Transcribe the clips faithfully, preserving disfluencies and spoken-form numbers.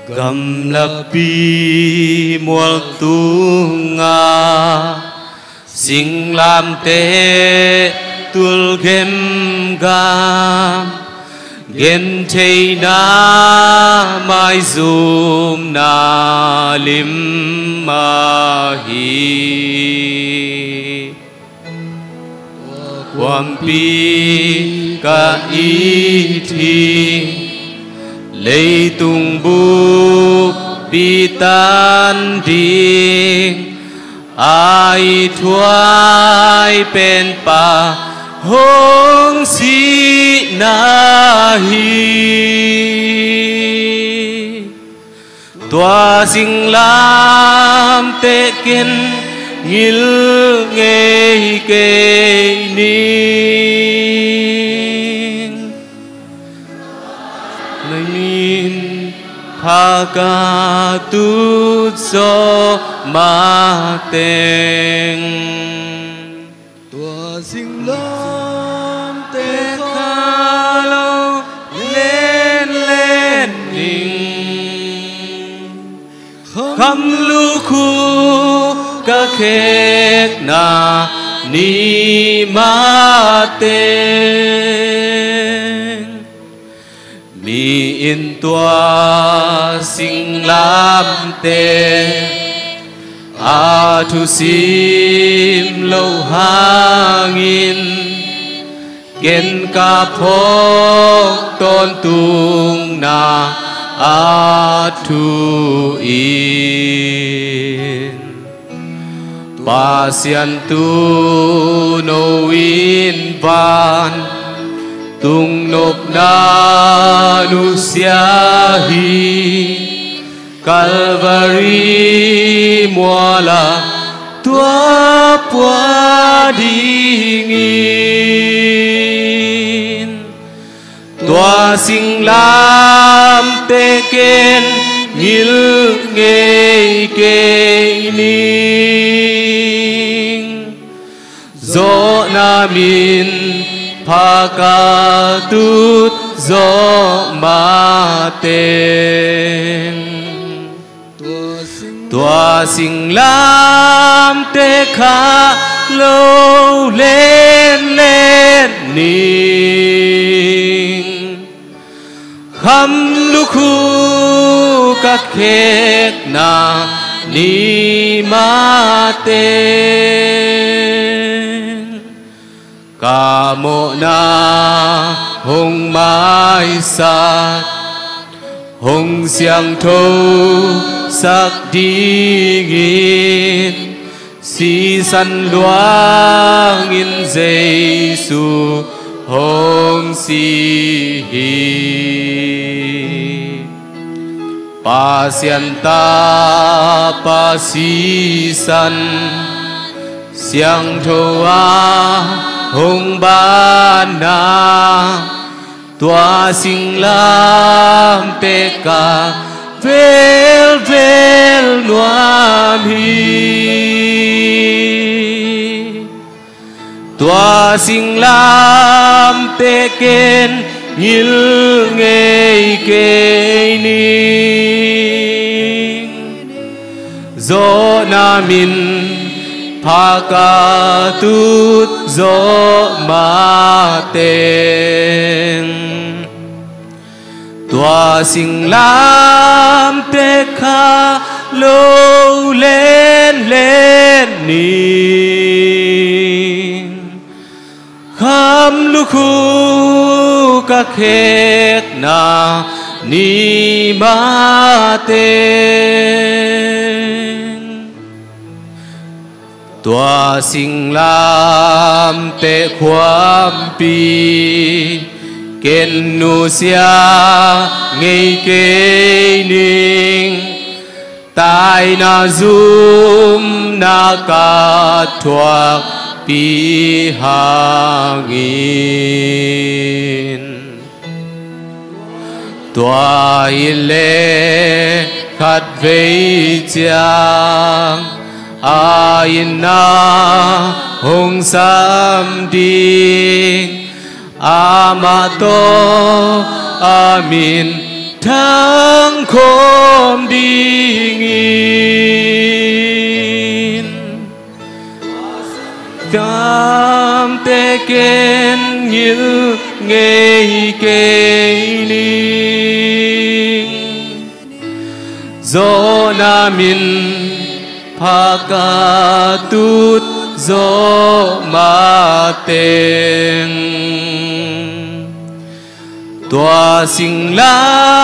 Gamlapi mual tungah singlamteh tul gemgam, gentheihna maizumna lim mah hi. Khuampi ka it hi, leitung buppi tan ding, a it huai penpa hong sihna hi. Tua singlamteh ken ngil ngei kei ning. Na min pha ka tut zawh mateng, tua singlamteh kha lo lenlen ning. Kham lukhu ka khekna ni mateng, mi in tua singlamteh a thusim loh hangin, ken ka phawk tawntungna a thu in, Pasian tuuno in vantungah nopna nusia hi. Calvary mualah tua pua dingin, tua singlamteh ken ngil ngei kei ning. Zawhna min pha ka tut zawh mateng, tua singlamteh kha lo lenlen ning. Kham lukhu ka khekna ni mateng, ka mawhna hong maisak, hong siangthosak dingin, sisan luangin Jesu hong si hi. Pasian Tapa sisan, siangtho a hong banna, tua singlamteh ka velvel nuam hi. Tua singlamteh ken ngil ngei kei ning. Zawhna min pha ka tut zawh mateng, tua singlamteh kha lo lenlen ning. Kham lukhu ka khekna ni mateng, tua singlamteh khuampi ken nusia ngei kei ning. Taina zumna ka thuakpih hangin, tua in leh khatvei ciang a inn ah hong sam ding, amah tawh a minthang khawm Ken ngilh ngei kei ning, zawhna min pha ka tut zawh mateng. Tua singlamteh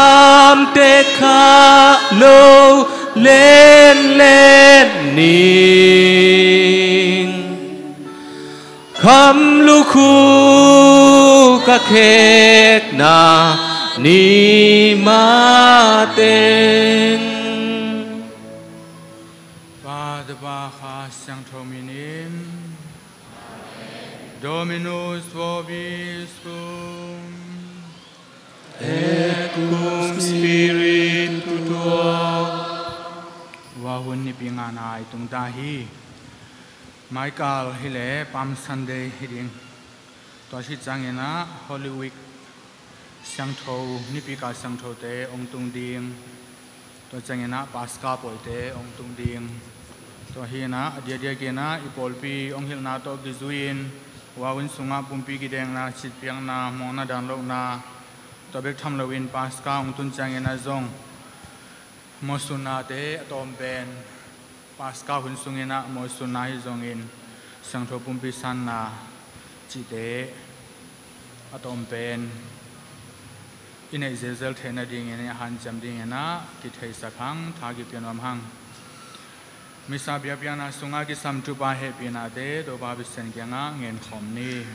khah lo lenlen ning, kham lukhu ka khekna ni mateng. Pa, Tapa, Kha Siangtho min in. Dominus vobiscum. Et cum spiritu tuo. Vua hun nipi ngana i tung ta hi. Maikal hi leh Palm Sunday hi ding. Tua hi ciangin ah Holy Week siangtho, nipi kal siangthote hong tung ding. Tua ciangin ah Paska pawite hong tung ding. Tua hi in ah a diakdiakin ah i pawlpi hong hilhna tawh kizui-in vua hun sungah pumpi kidekna, citpiakna, mawhna dan lohna, tua bek tham loin Paska hong tun ciangin ah zong mawhsunnate a tawm pen, Paska hun sungin ah mawhsunna hi zongin siangtho pumpi sanna cihte a tawm pen i neih zelzel theih nadingin i hanciam dingin ah kitheisak hang, tha kipia nuam hang. Missa biakpiakna sungah kisam thupha hehpihnate Topa Pasian kiangah ngenkhawm ni.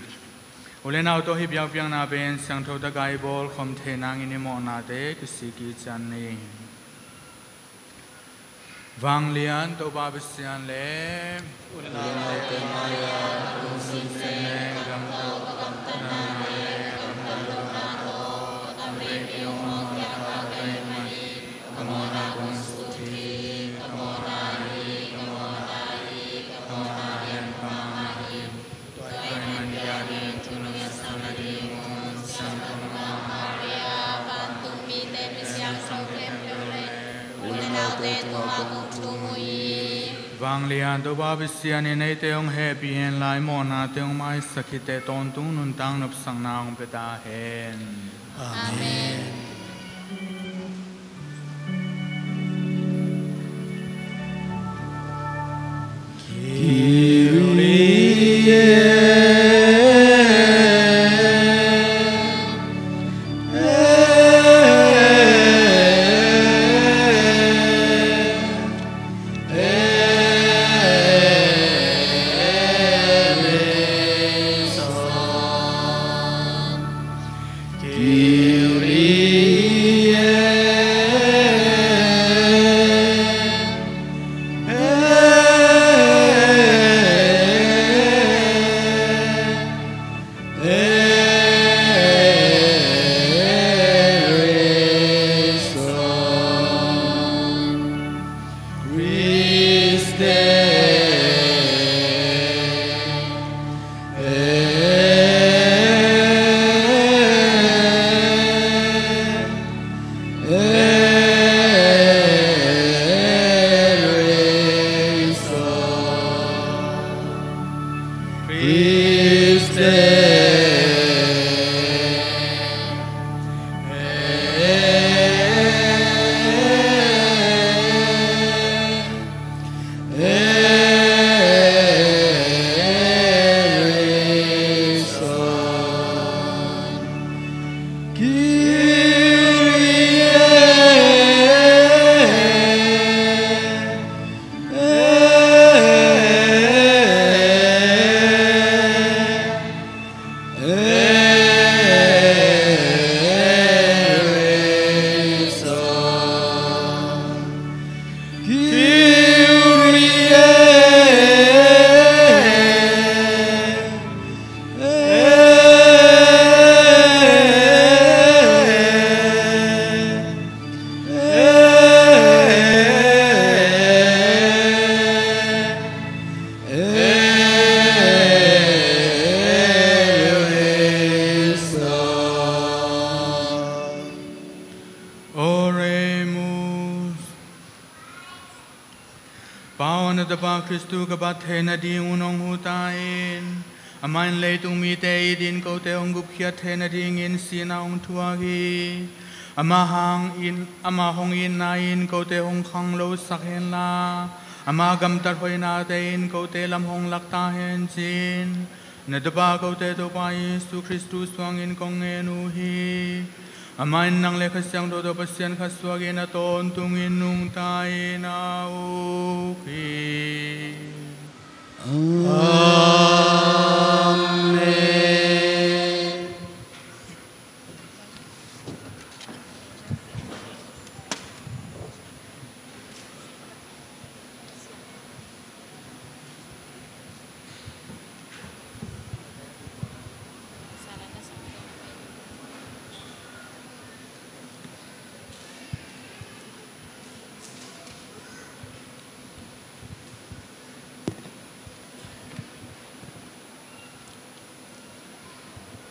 U le nau tawh hih biakpiakna pen siangtho takin i bawlkhawm theih nangin i mawhnate kisik kician ni. Vanglian Topa Pasian le u le naute mai-ah a tung sitset leh ka gamta, ka gamtatna le ka gamtat lohna tawh a vekpi hong mawhna ka hih mah hi. Ka mawhna kong sut hi, ka mawhna hi, ka mawhna hi, ka mawhna hi, ka mawhna hi. Tua ahih manin i adingin thu nong ngetsak nadingun Siangtho Nungak Maria, vantung mite, misiangtho khempeuh le u le naute tungah kong thum uh hi. Vanglian Topa Pasian in eite hong hehpih hen la, i mawhnate hong maisak khit teh, tawntung nuntak nopsakna hong pia ta hen. Amen. Oremus. Pa aw, na Tapa Khristu ka phat theih nadingun hong hu ta in. Amah in leitung mite it in kote hong gupkhiat theihna dingin sihna hong thuak hi. Amah hangin, amah hong itna in kote hong khanglo sak henla, ama gamtat hoihnate in kote lam hong lak ta hen, ci-in na tapa kote Topa Jesu Khristu suangin kong ngen uh hi. Amah in nang le Kha Siangtho tawh Pasian khat suakin a tawntungin nungta in a uk hi. Amen.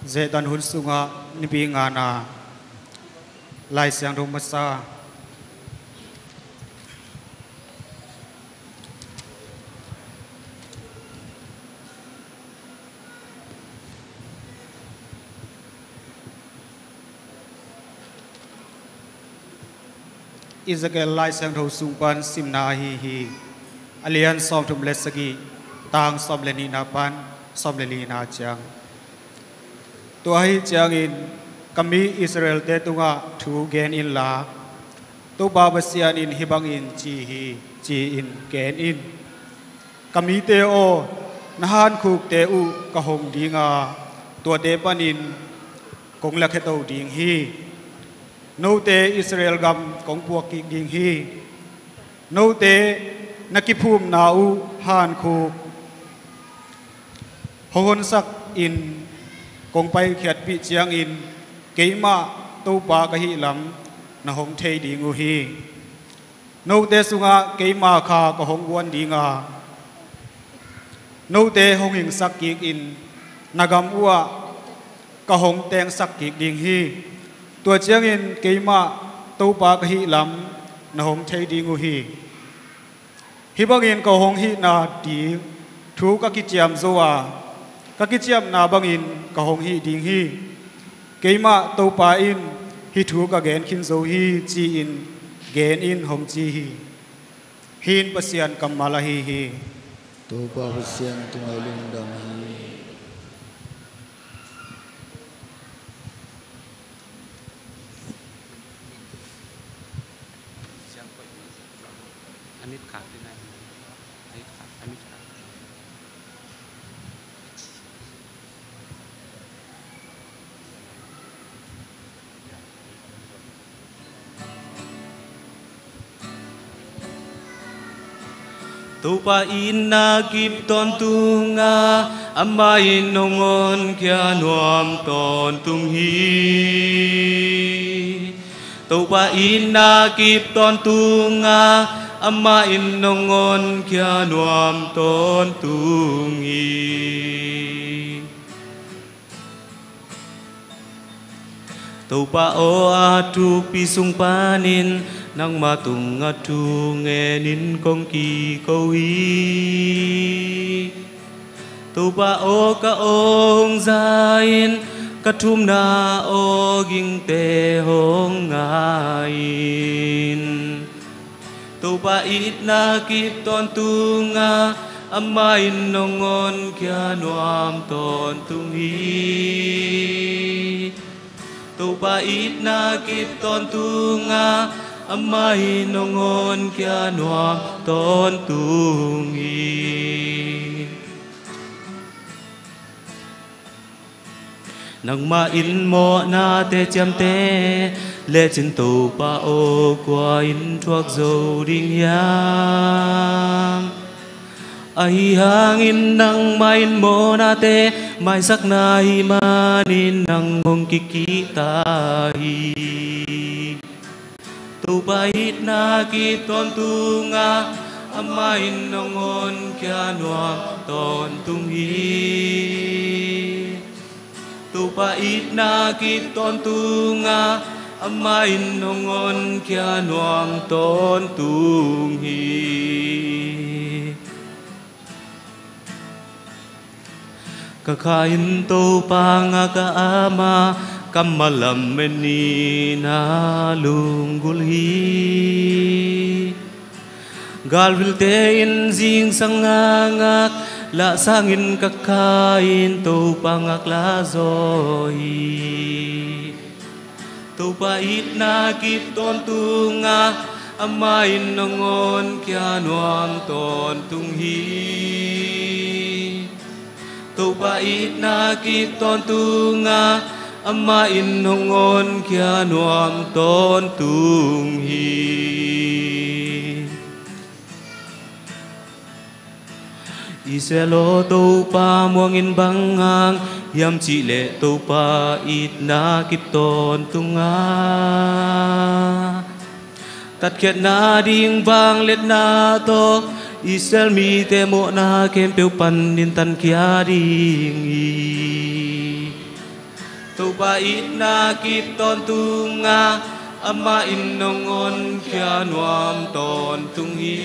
Zehtan hun sungah Nipi ngana Lai Siangtho masa. Ezekiel Lai Siangtho sung pan simna ahi hi. A lian sawmthum le sagih, tang sawm le nihna pan sawm le lina ciang. Tua ahi ciangin ka mi Israel-te tungah thu gen inla, Topa Pasian in hih bangin ci hi, ci-in gen in. Ka mite aw, na hankhukte uh ka hong ding a, tuate panin kong lakhia to ding hi. Note Israel gam kong puak kik ding hi. Note na kiphumna uh hankhuk hong honsak in kong paikhiatpih ciangin keimah Topa ka hih lam na hong thei ding uh hi. Note sungah keima kha ka hong guan ding a, note hong hingsak kik in na gam uhah ka hong tengsak kik ding hi. Tua ciangin keimah Topa ka hih lam na hong thei ding uh hi. Hih bangin ka hong hihna ding thu ka kiciam zo a, ka kiciamna bangin ka hong hih ding hi. Keimah Topa in hih thu ka gen khin zo hi, ci-in gen in hong ci hi. Hih in Pasian kammal ahi hi. Topa Pasian tungah lungdam hi. Topa itna kip tawntung a, amah in hong honkhia nuam tawntung hi. Topa itna kip tawntung a, amah in hong honkhia nuam tawntung hi. Topa aw, a thupi sung panin nangma tungah thu ngenin kong kiko hi. Topa aw, ka aw hong za in, ka thumna aw gingte hong nga in. Topa itna kip tawntung a, amah in hong honkhia nuam tawntung hi. Topa itna kip tawntung a, amah in hong honkhia nuam tawntung hi. Nangmah in mawhnate ciamteh lecin, Topa aw, kua in thuak zo ding hiam? Ahi hangin nangmah in mawhnate maisakna ahih manin nang hong kikihta hi. Topa itna kip tawntung a, amah in hong honkhia nuam tawntung hi. Topa itna kip tawntung a, amah in hong honkhia nuam tawntung hi. Ka kha in Topa ngak a, ama kammal lamen in a lunggulh hi. Galvilte in zingsang a ngak, lah sangin ka kha in Topa ngak lah zaw hi. Topa itna kip tawntung a, amah in hong honkhia nuam tawntung hi. Topa itna kip tawntung a, amah in hong honkhia nuam tawntung hi. Israel aw, Topa muang in, bang hang hiam cih leh Topa itna kip tawntung a, tatkhiatna ding vangliatna tawh Israel mite mawhna khempeuh panin tankhia ding hi. Topa itna kip tawntung a, amah in hong honkhia nuam tawntung hi.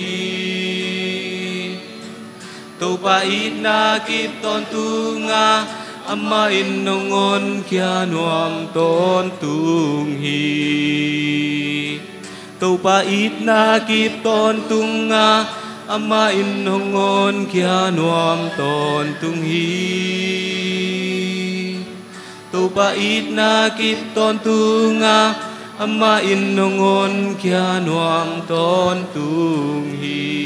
Topa itna kip tawntung a, amah in hong honkhia nuam tawntung hi. Topa itna kip tawntung a, amah in hong honkhia nuam tawntung hi. Topa itna kip tawntung a, amah in hong honkhia nuam tawntung hi.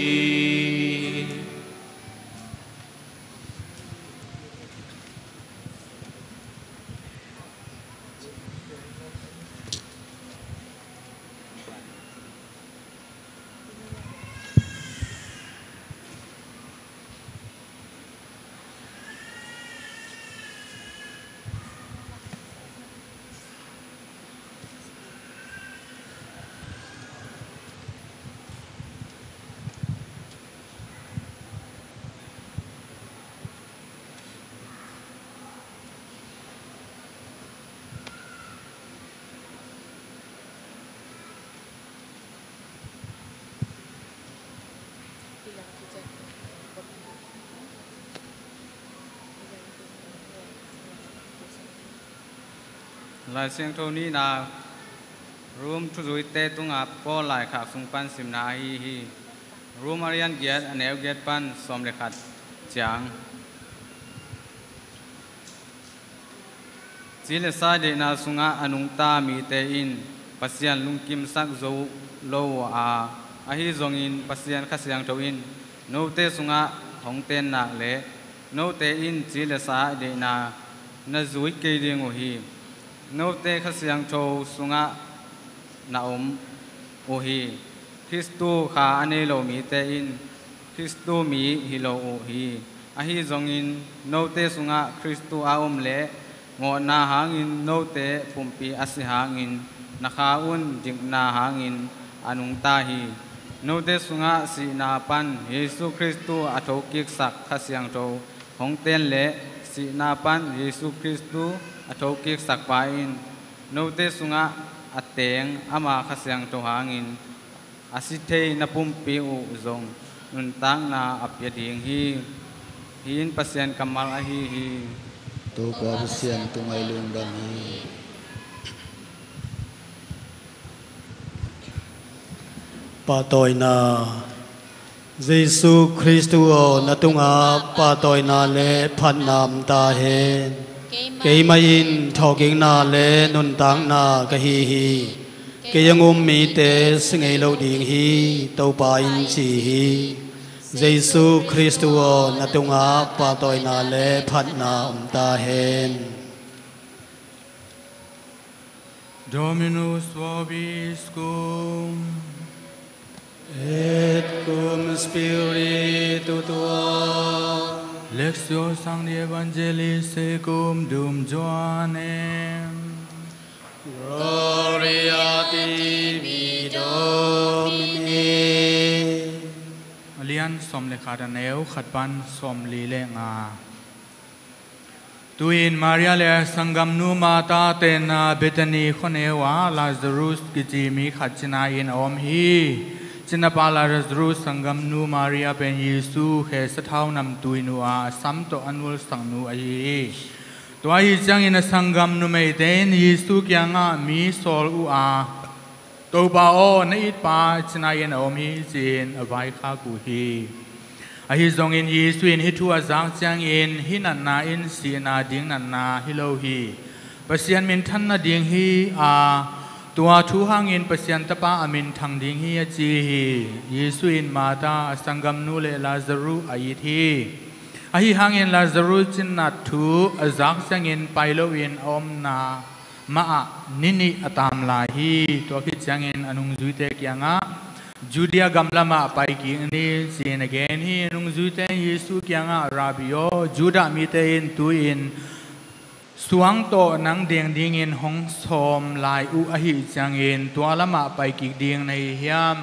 Lai Siangtho nihna, Rom thuzuite tungah Paul laikhak sung pan simna ahi hi. Rom a lian giat, a neu giat pan sawm le khat ciang. Ci le sa deihna sungah a nungta mite in Pasian lungkimsak zo lo uh a, ahi zongin Pasian Kha Siangtho in note sungah hong ten nak leh, note in ci le sa deihna na zui kei ding uh hi. Note Kha Siangtho sungah na om uh hi. Khristu kha a nei lo mite in Khristu mi hi lo uh hi. Ahi zongin note sungah Khristu a om leh, mawhna hangin note pumpi a si hangin, na kha un dikna hangin a nungta hi. Note sungah sihna pan Jesu Khristu a thokiksak Kha Siangtho hong ten leh, sihna pan Jesu Khristu a thokiksak pa in note sungah a teng ama Kha Siangtho hangin a si thei na pumpi uh zong nuntakna a pia ding hi. Hih in Pasian kammal ahi hi. Topa Pasian tungah i lungdam hi. Pahtawina. Jesu Khristu aw, na tungah pahtawina le phatna om ta hen. Keimah in thawhkikna le nuntakna ka hi hi. Kei a um mite si ngei lo ding hi, Topa in ci hi. Jesu Khristu aw, na tungah pahtawina le phatna om ta hen. Dominus vobiscum. Et cum spiritu tuo. Lectio Sancti Evangelii secundum Johannem. Gloria tibi, Domine. A lian sawm le khat, a neu khat pan sawm li le nga. Tu-in Maria le sanggamnu Martha tenna Bethany khuaneu ah Lazarus kici mi khat cina inn a om hi. Sinapa Lazarus sanggamnu Maria pen Jesu khe sathau namtui nu a, a sam tawh a nulsak nu ahi hi. Tua ahi ciangin a sanggam numeite in Jesu kiangah mi sawl uh a, "Topa aw, na itpa cina in a om hi," ci-in a vaikhak uh hi. Ahi zongin Jesu in hih thu a zak ciangin, "Hih natna in sihna ding natna hi lo hi. Pasian minthan nading hi a, tua thu hangin Pasian Tapa a minthang ding hi," a ci hi. Jesu in Martha, a sanggamnu le Lazarus a it hi. Ahi hangin Lazarus cinnat thu a zak ciangin pai loin a omna mahah ni nih a tam lai hi. Tua khit ciangin a nungzuite kiangah, "Judea gam lamah pai kik ni," ci-in a gen hi. A nungzuite in Jesu kiangah, "Rabbi aw, Judah mite in tu-in suang tawh nang deng dingin hong sawm lai uh ahih ciangin tua lamah pai kik ding na hi hiam?"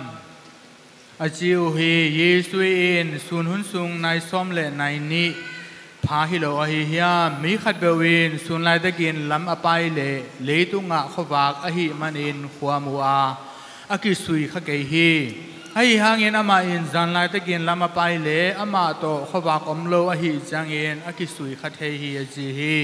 a ci uh hi. Jesu in, "Sun hun sung nai sawm le nai nih pha hi lo ahi hiam? Mi khatpeuh in sun laitakin lam a pai leh leitungah khuavak ahih manin khuam uh a, a kisui kha kei hi. Ahi hangin amah in zan laitakin lam a pai leh amah tawh khuavak om lo ahih ciangin a kisui kha thei hi," a ci hi.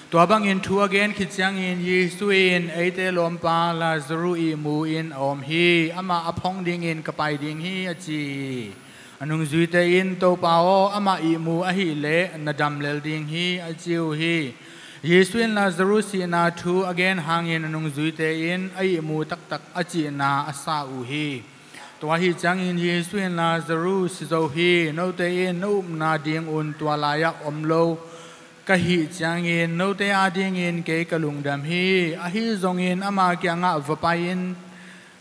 Tua bangin thu a gen khit ciangin Jesu in, "Eite lawmpa Lazarus ihmu in a om hi. Amah a phong dingin ka pai ding hi," a ci hi. A nungzuite in, "Topa aw, amah ihmu ahih leh na dam lel ding hi," a ci uh hi. Jesu in Lazarus sihna thu a gen hangin a nungzuite in a ihmu taktak a cihna a sa uh hi. Tua ahi ciangin Jesu in, "Lazarus si zo hi. Note in na upna dingun tua lai-ah om lo ka hih ciangin note adingin kei ka lungdam hi. Ahi zongin ama kiangah va pai in,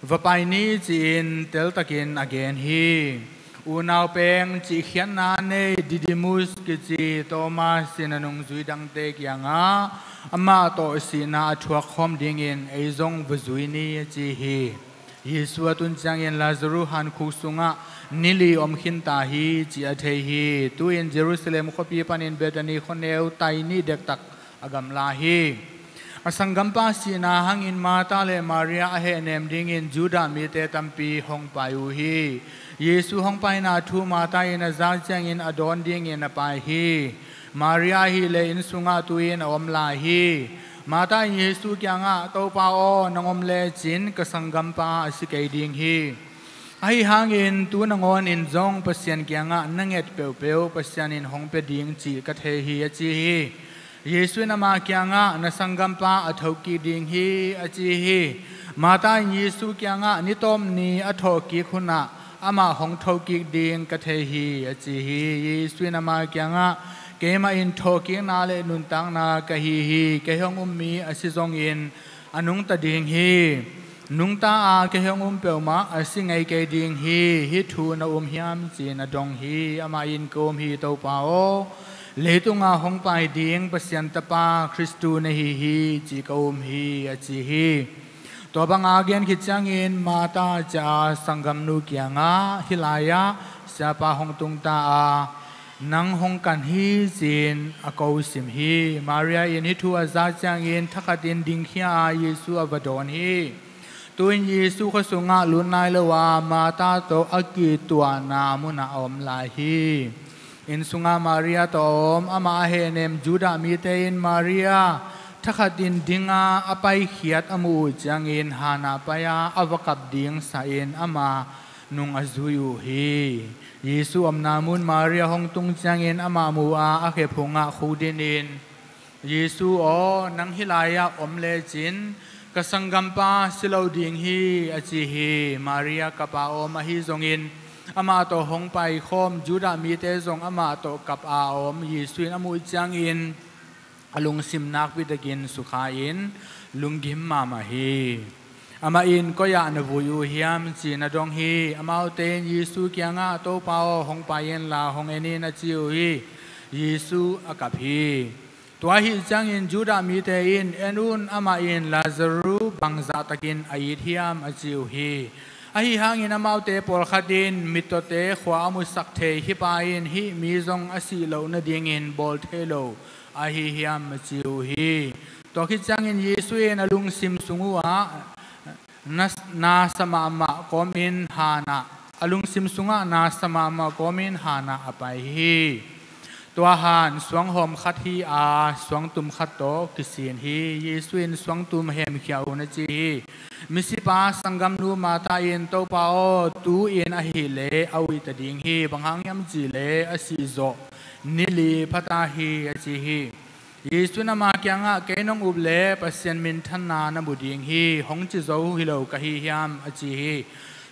va pai ni," ci-in teltakin a gen hi. Unau peng cihkhiatna a nei Didymus kici Thomas in a nungzui dangte kiangah, "Amah tawh sihna a thuak khawm dingin ei zong va zui ni," a ci hi. Jesu a tun ciangin Lazarus hankhuk sungah ni li om khinta hi, ci a thei hi. Tu-in Jerusalem khuapi panin Bethany khuaneu tai nih dektak a gamla hi. A sanggampa sihna hangin Martha le Maria a hehnem dingin Judah mite tampi hong pai uh hi. Jesu hong paina thu Martha in a zak ciangin a dawn dingin a pai hi. Maria ahih leh inn sungah tu-in a om lai hi. Martha in Jesu kiangah, "Topa aw, nang om lecin ka sanggampa a si kei ding hi. Ahi hangin tu nangawnin zong Pasian kiangah na nget peuhpeuh Pasian in hong pia ding cih ka thei hi," a ci hi. Jesu in ama kiangah, "Na sanggampa a thokik ding hi," a ci hi. Martha in Jesu kiangah, "Ni tawp ni a thawhkik hunah amah hong thokik ding ka thei hi," a ci hi. Jesu in ama kiangah, "Keimah in thawhkikna le nuntakna ka hi hi. Kei hong um mi a si zongin a nungta ding hi. Nungta a kei hong um peuhmah a si ngei kei ding hi. Hih thu na um hiam?" ci-in a dong hi. Amah in, "Ka um hi, Topa aw. Leitungah hong pai ding Pasian Tapa Khristu na hi hi, ci ka um hi," a ci hi. Tua banga a gen khit ciangin Martha cia a sanggamnu kiangah, "Hih lai-ah Siapa hong tungta a, nang hong kan hi," ci-in a ko sim hi. Maria in hih thu a zak ciangin thakhatin dingkhia a Jesu a va dawn hi. Tu-in Jesu khua sungah lut nai lo a, Martha tawh a kituahna munah a om lai hi. Inn sungah Maria tawh a om, amah a hehnem Judah mite in Maria thakhatin dinga a paikhiat a muh uh ciangin hanah pai-a a va kap ding sahin amah nung a zui uh hi. Jesu omna mun Maria hong tung ciangin amah mu a, a khe phungah khukdinin, "Jesu aw, nang hih lai-ah om lecin ka sanggampa si lo ding hi," a ci hi. Maria kap a om, ahi zongin amah tawh hong paikhawm Judah mite zong amah tawh kap a om Jesu in a muh ciangin a lungsim nakpi takin sukha-in lunggim mahmah hi. Amah in, "Koi-ah na vui uh hiam?" ci-in a dong hi. Amaute in Jesu kiangah, "Topa aw, hong pai inla hong en in," a ci uh hi. Jesu a kap hi. Tua ahih ciangin Judah mite in, "En un, amah in Lazarus bangzah takin a it hiam?" a ci uh hi. Ahi hangin amaute pawlkhat in, "Mittawte khua a musak thei hih pa in hih mi zong a sih loh nadingin bawl thei lo ahi hiam?" a ci uh hi. Tua khit ciangin Jesu in a lungsim sung uhah, na, nasa mahmah kawmin hanah, a lungsim sungah nasa mahmah kawmin hanah a pai hi. Tua han suanghawm khat hi a, suangtum khat tawh kisin hi. Jesu in suangtum hemkhia un a ci hi. Misipa sanggamnu Martha in, "Topa aw, tu-in ahileh a uih ta ding hi, bang hang hiam cihleh a sih zawh ni li pha ta hi," a ci hi. Jesu in ama kiangah, "Kei nong up leh Pasian minthanna na mu ding hi, hong ci zo hi lo ka hi hiam?" a ci hi.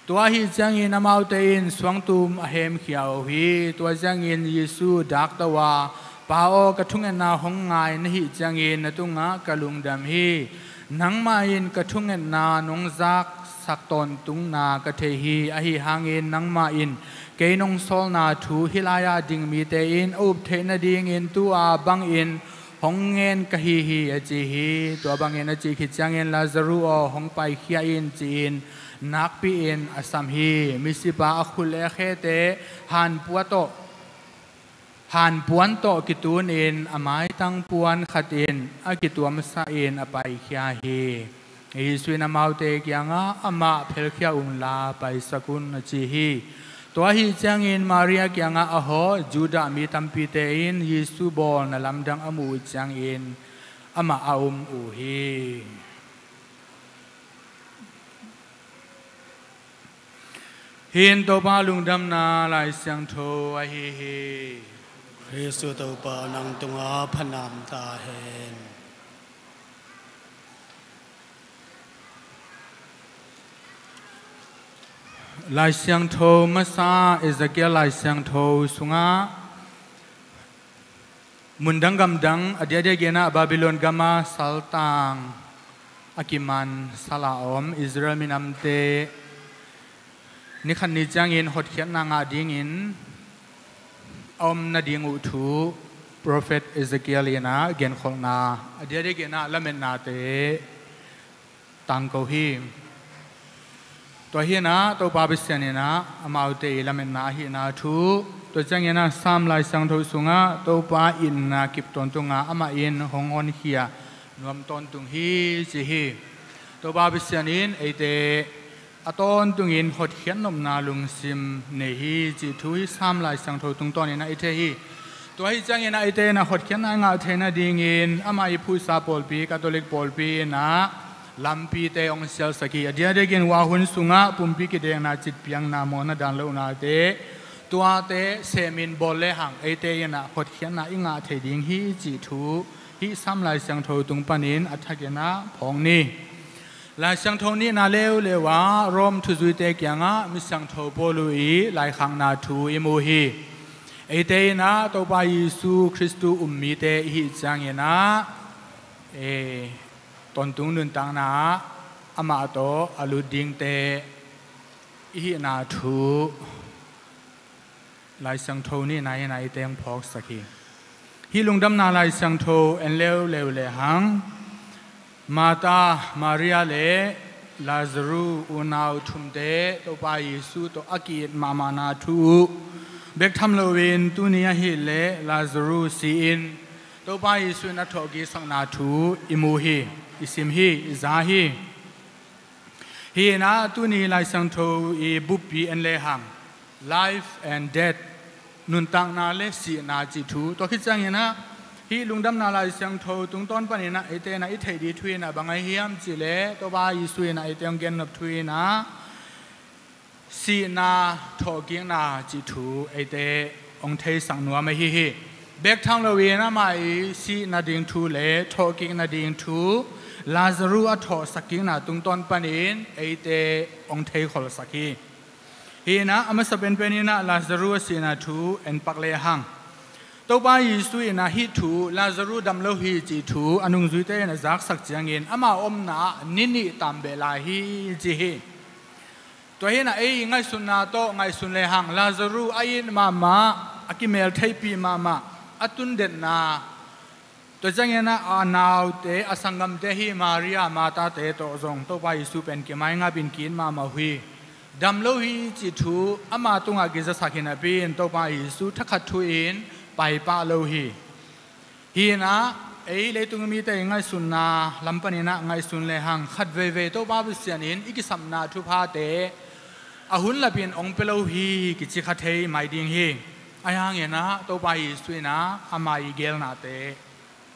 Tua ahih ciangin amaute in suangtum a hemkhia uh hi. Tua ciangin Jesu dakto a, "Pa aw, ka thungetna hong ngai na hih ciangin na tungah ka lungdam hi. Nangmah in ka thungetna nong zaksak tawntungna ka thei hi. Ahi hangin nangmah in kei nong sawlna thu hih lai-ah ding mite in a up theih nadingin tu-a bangin hong ngen ka hi hi," a ci hi. Tua bangin a cih khit ciangin, "Lazarus aw, hong paikhia in," ci-in nakpi-in a sam hi. Misipa a khut le a khete hanpuan tawh, hanpuan tawh kitunin a maitang puan khatin a kituamsa-in a paikhia hi. Jesu in amaute kiangah, "Amah phelkhia unla paisak un," a ci hi. Tua ahih ciangin Maria kiangah a hawh Judah mi tampite in Jesu bawlna lamdang a muh uh ciangin amah a um uh hi. Hih in Topa lungdamna Lai Siangtho ahi hi. Khristu Topa nang tungah phanam ta hen. Lai Siangtho masa, Ezekiel Lai Siangtho sungah mundang gamdang, a diakdiakin ah Babylon gama saltang a kiman sal a om Israel minamte nikhat ni ciangin hotkhiatna ngah dingin a om nading uh thu prophet Ezekiel in ah genkholhna, a diakdiakin ah lametnate tangko hi. Tua hi in ah Topa Pasian in ah amaute i lametna ahihna thu, tua ciangin ah Sam Lai Siangtho sungah Topa itna kip tawntunga amah in hong honkhia nuam tawntung hi ci hi. Topa Pasian in eite a tawntungin hotkhiat nopna lungsim nei hi cih thu hih Sam Lai Siangtho tungtawnin ah i thei hi. Tua ahih ciangin ah eite in ah hotkhiatna i ngah theih nadingin amah i phuhsa pawlpi, Catholic pawlpi in ah lampite hong sialsak hi. A diakdiakin wah hun sungah pumpi kidekna, citpiakna, mawhna dan lohnate, tuate semin bawl lehang eite in ah hotkhiatna i ngah thei ding hi cih thu hih Sam Lai Siangtho tung panin a thakin ah phawk ni. Lai Siangtho nihna leuleu ah Rom thuzuite kiangah Misiangtho Paul i laikhakna thu i mu hi. Eite in ah Topa Jesu Khristu um mite i hih ciangin ah, e, tawntung nuntakna ah amah tawh a lut dingte i hihna thu Lai Siangtho nihna in ah eite hong phawksak hi. Hih lungdamna Lai Siangtho en leuleu lehang, Martha, Maria le Lazarus unau thumte Topa Jesu tawh a ki-it mahmahna thu uh bek tham loin tuni ahileh Lazarus si-in Topa Jesu in a thawhkik sakna thu i mu hi, i sim hi, i za hi. Hi in ah tuni Lai Siangtho i buppi en lehang, life and death, nuntakna le sihna cih thu. Tua khit ciangin ah hih lungdamna Lai Siangtho tungtawn panin ah eite in ah i theih ding thu in ah bang ahi hiam cihleh Topa Jesu in ah eite hong gennop thu in ah sihna, thawhkikna cih thu eite hong theisak nuam ahi hi. Bek tham loin amah i sih nading thu le thawhkik nading thu, Lazarus a thawhsak kikna tungtawn panin eite hong theikholhsak hi. Hi in ah a masa penpen in ah Lazarus a sihna thu en pak lehang, Topa Jesu in ah hih thu, Lazarus dam lo hi cih thu a nungzuite in a zaksak ciangin ama omna ah ni nih taam beh lai hi ci hi. Tua hi in ah ei i ngaihsutna tawh ngaihsun lehang Lazarus a it mahmah, a kimeltheihpih mahmah, a tundetna, tua ciangin ah a naute, a sanggamte hi Maria, Martha-te tawh zong Topa Jesu pen kimaingap in ki-it mahmah uh hi. Dam lo hi cih thu ama tungah kizasak hi napi in Topa Jesu thakhat thu-in paipah lo hi. Hi in ah Ei leitung mite i ngaihsunna lam paninah ngaihsun lehang khat veivei Topa Pasian in i kisapna thuphate a hun lapin hong pia lo hi kici kha thei mai ding hi. Ahi hanginah Topa Jesu inah ama i gelnate,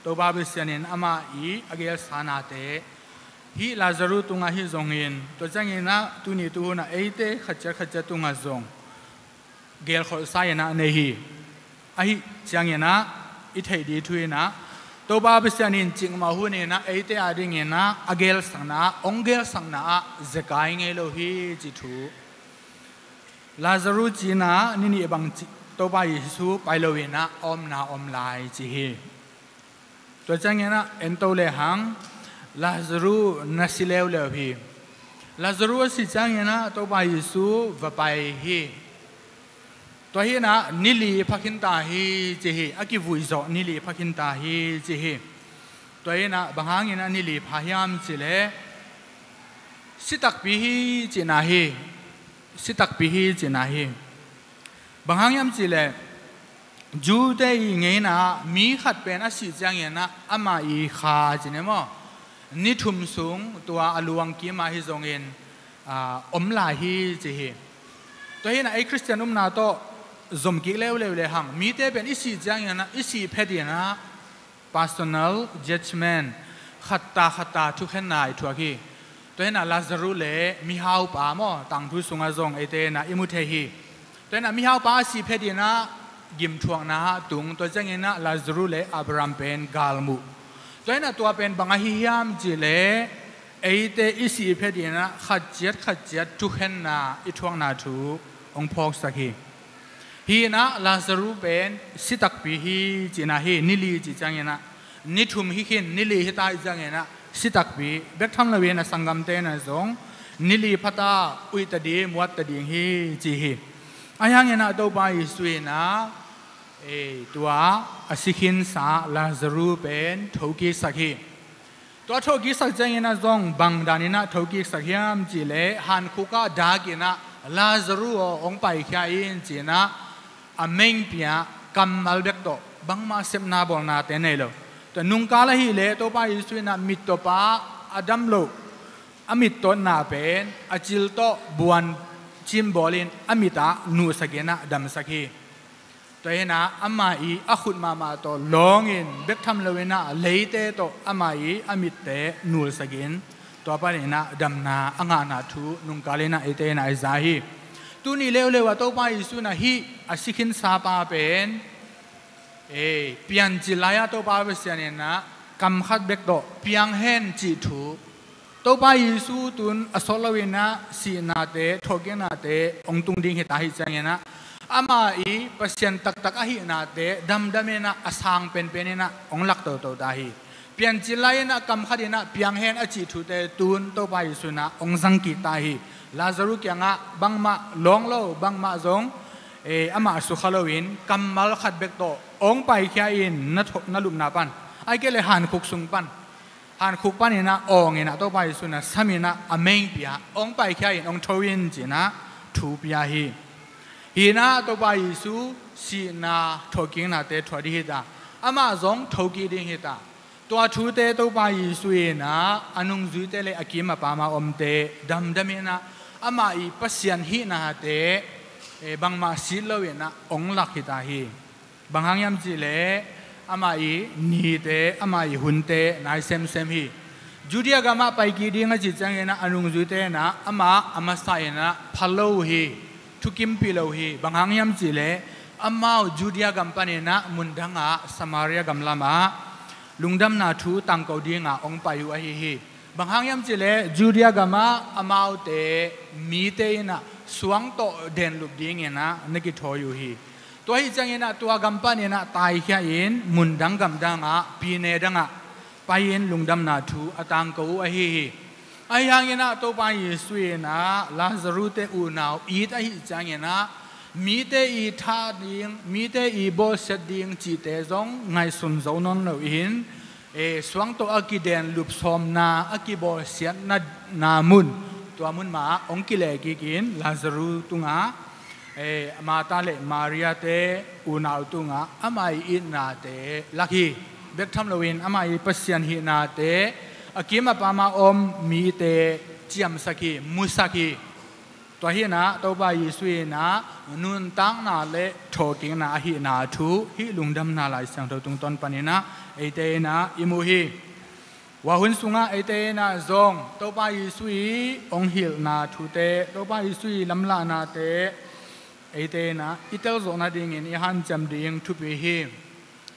Topa Pasian in ama i a gelsanate, hih Lazarus tungah hi zongin, tua cianginah tuni tuhunah eite khatciat khatciat tungah zong gelkholhsa inah nei hi. Ahi cianginah i theih dih thu inah Topa Pasian in cikmah huninah eite a dinginah a gelsakna ah, hong gelsakna ah zekai ngei lo hi ci thu. Lazarus cinah ni nih bang ci, Topa Jesu pai loinah a omna om lai ci hi. Tua cianginah ento lehang Lazarus na si leuleu hi. Lazarus a si cianginah Topa Jesu va pai hi. Tua hinah ni li pha khinta hi ci hi. A kivui zawh ni li pha khinta hi ci hi. Tua hinah bang hanginah ni li pha hiam cileh si takpi hi cihna hi. Si takpi hi cihna hi. Bang hang hiam cihleh Jew-te i ngeina ah mi khat pen a sih cianginah ama i kha cine maw, ni thum sung tua a luang kimah hi zongin, aa, om lai hi ci hi. Tua hinah ei Khristian umna tawh zom kik leuleu lehang mite pen i sih cianginah i sih phetinah personal judgment, khatta khatta thukhenna i thuak hi. Tua hinah Lazarus le mihaupa maw, tangthu sungah zong eite inah i mu thei hi. Tua hinah mihaupa a sih phetinah gimthuakna ah tung, tua cianginah Lazarus le Abraham pen galmuh. Tua hinah tua pen bang ahi hiam cihleh eite i sih phetinah khatciat khatciat thukhenna i thuakna thu hong phawksak hi. Hinah Lazarus pen si takpi hi cihna hi. Ni li cih cianginah ni thum hi khin, ni li hita hi cianginah si takpi, bek tham loin a sanggamte inah zong ni li phata uihta ding, muatta ding hi ci hi. Ahi hanginah Topa Jesu inah, ei, tua a si khinsa Lazarus pen thokiksak hi. Tua thokiksak cianginah zong bang daninah thokiksak hiam cihleh hankhuk ah dakinah Lazarus aw hong paikhia in cinah a mengpi ah kammal bek tawh, bangmah sepna bawlnate nei lo. Tua nungkal ahileh Topa Jesu inah mittawpa a dam loh a mittawtna pen a cil tawh buan cin bawlin a mit ah nuhsakinah damsak hi. Tua hinah ama i a khut mahmah tawh lawngin bek tham loinah leite tawh ama i a mitte nulsakin tua paninah damna a ngahna thu nungkalinah eite inah i za hi. Tuni leuleu ah Topa Jesu inah hih a si khinsa pa pen, ei, piancil lai-ah Topa Pasian inah kam khat bek tawh piang hen cih thu, Topa Jesu tun a sawt loinah sihnate, thawhkiknate hong tung ding hita hi cianginah ama i Pasian taktak ahihnate damdaminah a sang penpeninah hong lak toto ta hi. Piancil lai-inah kam khatinah piang hen a cih thute tun Topa Jesu inah hong zangkik ta hi. Lazarus kiangah bangmah lawng lo, bangmah zong, eh, amah sukha loin kammal khat bek tawh hong paikhia in na tho-, na lupna pan, ahih kei leh hankhuk sung pan, hankhuk paninah awnginah Topa Jesu inah saminah a mengpi ah hong paikhia in hong tho in cinah thu pia hi. Hinah Topa Jesu sihna thawhkiknate thuak ding hita, amah zong thokik ding hita. Tua thute Topa Jesu inah a nungzuite le a kim a pam a omte damdaminah ama i Pasian hihnate, eh, bangmah sit loinah hong lak hita hi. Bang hang hiam cihleh ama i nite, ama i hunte nai semsem hi. Judea gamah paikik ding a cih cianginah a nungzuite inah amah a masa inah pha lo uh hi, thukimpih lo uh hi. Bang hang hiam cihleh amau Judea gam paninah mundangah Samaria gam lamah lungdamna thu tangko dingah hong pai uh ahi hi. Bang hang hiam cihleh Judea gamah amaute mite inah suang tawh denlup dinginah na kithawi uh hi. Tua hi cianginah tua gam paninah taikhia in mundang gamdangah, pine dangah pai-in lungdamna thu a tangko uh ahi hi. Ahi hanginah Topa Jesu inah Lazarus-te unau it ahi cianginah mite i that ding, mite i bawlsiat ding cihte zong ngaihsun zo nawn loin, eh, suang tawh a kidenlup sawmna, a kibawlsiatna, na mun, tua mun mah hong kilehkikin Lazarus tungah, eh, Martha le Maria-te unau tungah ama i itnate lak hi. Bek tham loin amah i Pasian hihnate, a kim a pam a om mite ciamsak hi, musak hi. Tua hi inah Topa Jesu inah nuntakna le thawhkikna ahihna thu hih Lungdamna Lai Siangtho tungtawn paninah eite inah i mu hi. Tua hun sungah eite inah zong Topa Jesu i hong hilhna thute, Topa Jesu i lamlahnate eite inah i telzawh nadingin i hanciam ding thupi hi.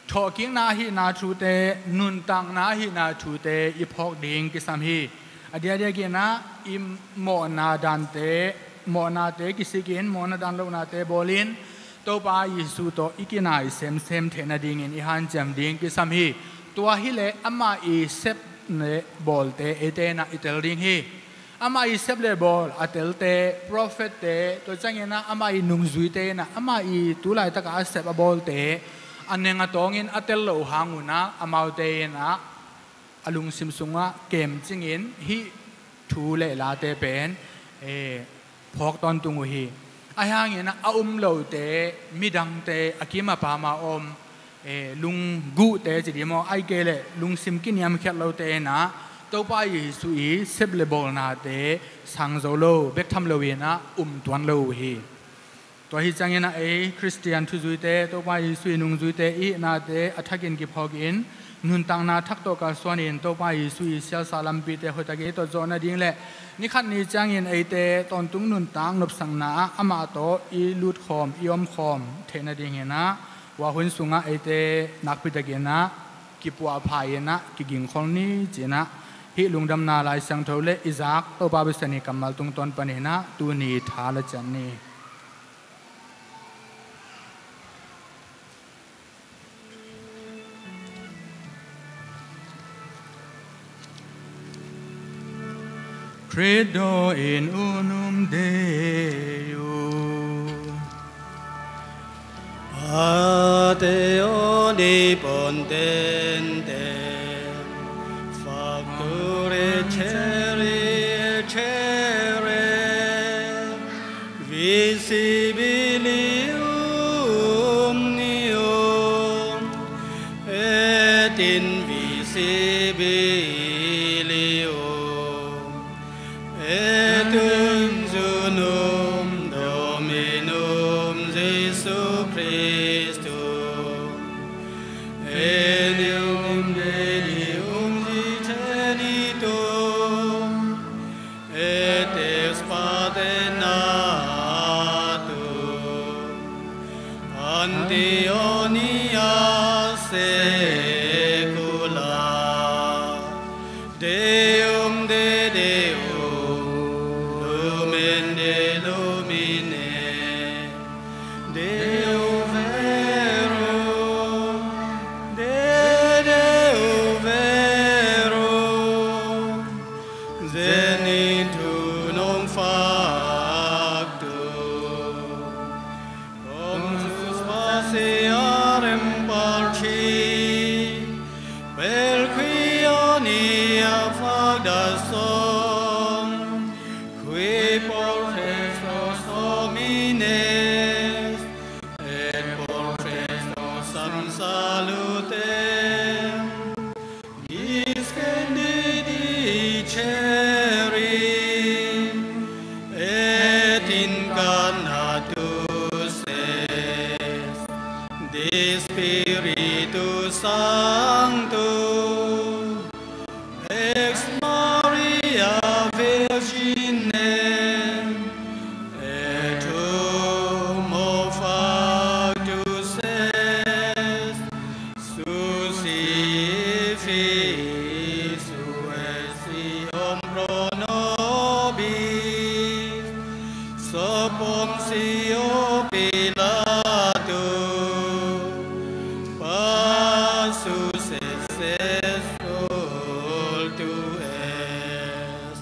Thawhkikna ahihna thute, nuntakna ahihna thute i phawk ding kisam hi. A diakdiak inah i mawhna dante, mawhnate kisikin mawhna dan lohnate bawlin Topa Jesu tawh i kinai semsem theih nadingin i hanciam ding kisam hi. Tua hileh amah i sep le bawlte eite inah i tel ding hi. Amah i sep le bawl a telte, profette, tua cianginah amah i nungzuite inah amah i tu laitakah a sep a bawlte a neng a tawngin a tel loh hang unah amaute inah a lungsim sungah kemcingin hih thu le late pen, eh, phawk tawntung uh hi. Ahi hangin a um lote, midangte, a kim a pam a om, eh, lungguhte ci dih maw, ahih kei leh lungsim kiniamkhiat lote inah Topa Jesu i sep le bawlnate sang zo lo, bek tham lo inah um tuan lo uh hi. Tua hi cianginah ei Khristian thuzuite, Topa Jesu i nungzuite i hihnate a thakin kiphawkin nuntakna thak tawh kalsuanin Topa Jesu i sialsa lampite hoihtakin i tawtzawh nading le ni khat ni ciangin eite tawntung nuntak nopsakna ah amah tawh i lutkhawm, i omkhawm theih nading inah tua hun sungah eite nakpitakinah kipuahpha inah kigingkhol ni ci-inah hih Lungdamna Lai Siangtho le i zak Topa Pasian i kammal tungtawn paninah tuni tha la ciat ni. Khrih daw in un um dei uh. Ate aw ni pon tenten, factore cere cere, visibilium nium et invisibilium et unum Dominum Jesu Christum, eum Dei eum Spiritum, et ex parte natum, ante omnia saecula, Deum de deum, Lumen de lumine, Deo vero, de Deo vero, Zenitum non factum, cum susfaciarem parti, per quia omnia facta sunt, qui pro testes homines et pro testes salute discendit dicere, et incarnatus est de Spiritu Sancto ex Maria Virgine, et homo factus est, sui fisu et si homo pro nobis, sub Pontio Pilato, passus est, sepultu est,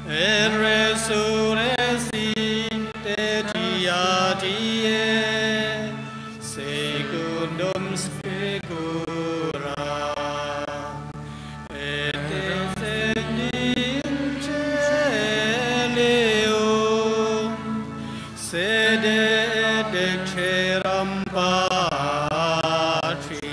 et resurrexit tertia die secundum saecula, et descendit in caelo, sede et dexteram Patri.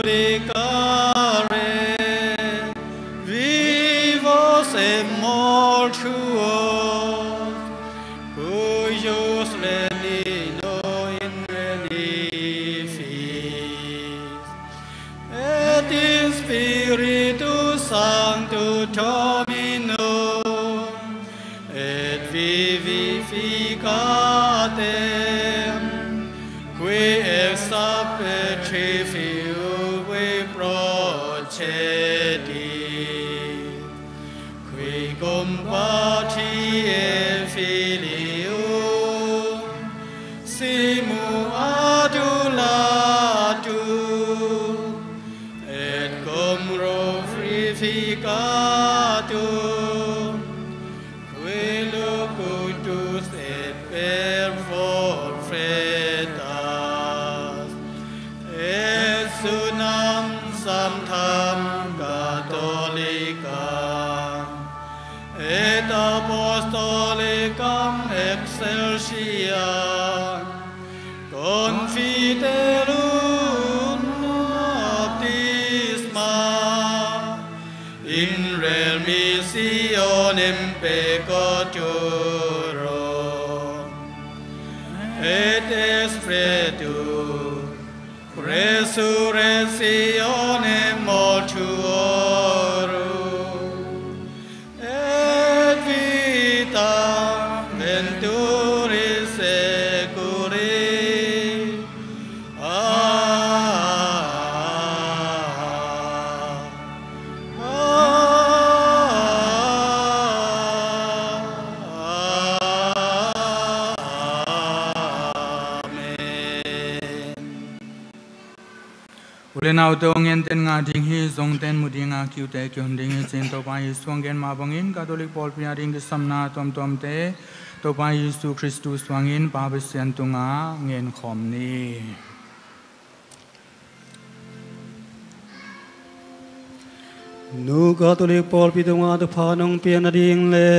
Catholica, re vivos et mortuos, cuius reninue in re nihil, et in Spiritu Sancto Domino, et vivificantem, qui ex ab patrifici procedit, qui cum Patri et Filii simul adulatur, et cum Spiritu Sancto, qui locutus et perfectus, et unam sanctam Catholicam et Apostolicam Ecclesiam confiterunt baptisma in remissionem peccatorum, et ex spiritu resurrectione mortuorum, et vita venturi seculi. Amen. U le naute, hong gentehna ding hi. Zong ten mu dinga, kiute kihon ding hi. Cin Topa Jesu hong gen mah bangin Catholic pawlpi a ding kisamna tuamtuamte Topa Jesu Khristu suangin Pa Pasian tunga ngen khawm ni. Nu Catholic pawlpi tungah thupha nong piak nading le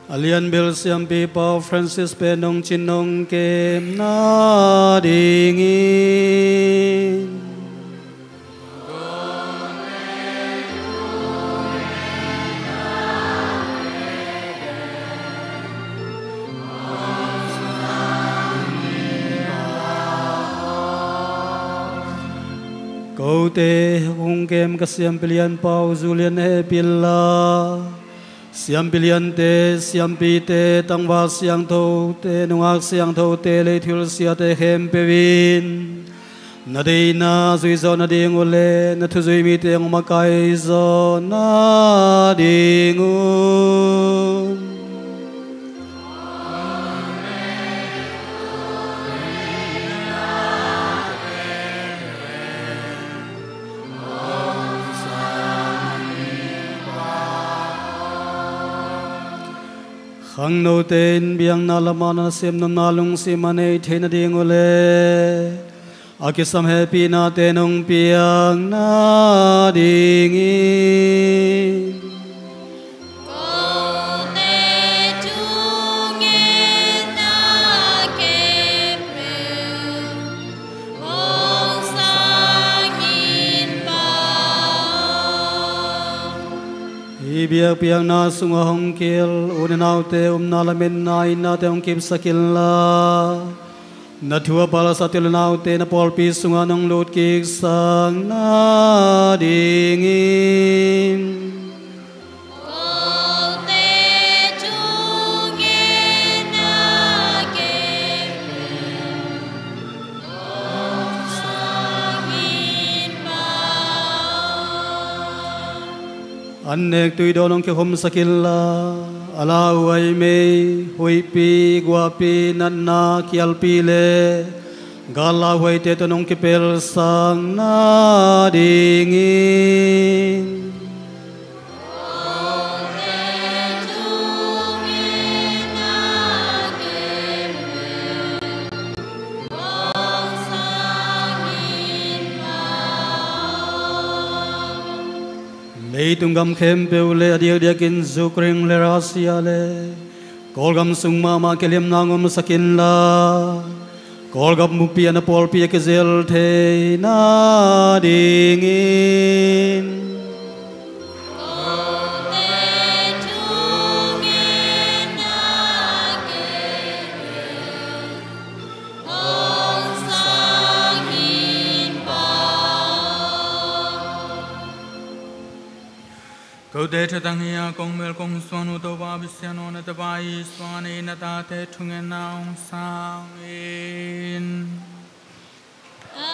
a lianbel siampi Pope Francis pen nong cin nong kem nadingin. Kote hong kem ka siampi lian Pau Julian hehpih inla, siampi liante, siampite, tangval siangthote, nungak siangthote, lei thilsiate khempeuh in na deihna zui zawh nading uh le na thuzui mite hong makaih zawh nadingun. Khangnote in biakna lamah na nasem nopna lungsim a neih theih nading uh le a kisam hehpihnate nong piak nadingin. Kote thungetna khempeuh hong sangin pha. Hih biakpiakna sungah hong kihel u le naute, upna lametna itnate hong kipsak inla, na thu a palsate u le naute na pawlpi sungah nong lutkiksak nadingin. Kote thungetna khempeuh hong sangin pha. An nek tui dawn hong kikhumsak inla, a lauhuai mei, huihpi, guahpi, natna, kialpi le gal lauhuaite tawh hong kipelsak nadingin. Leitung gam khempeuh le a diakdiakin Ukraine le Russia le Kawlgam sung mahmah kiliamna hong omsak inla, Kawlgam pumpi ah na pawlpi a kizel theihna dingin. Kote thatang hi a, kong melh kong suan uh Topa Pasian aw, na tapa Jesuh in na tate thungetna hong sang in. Amen.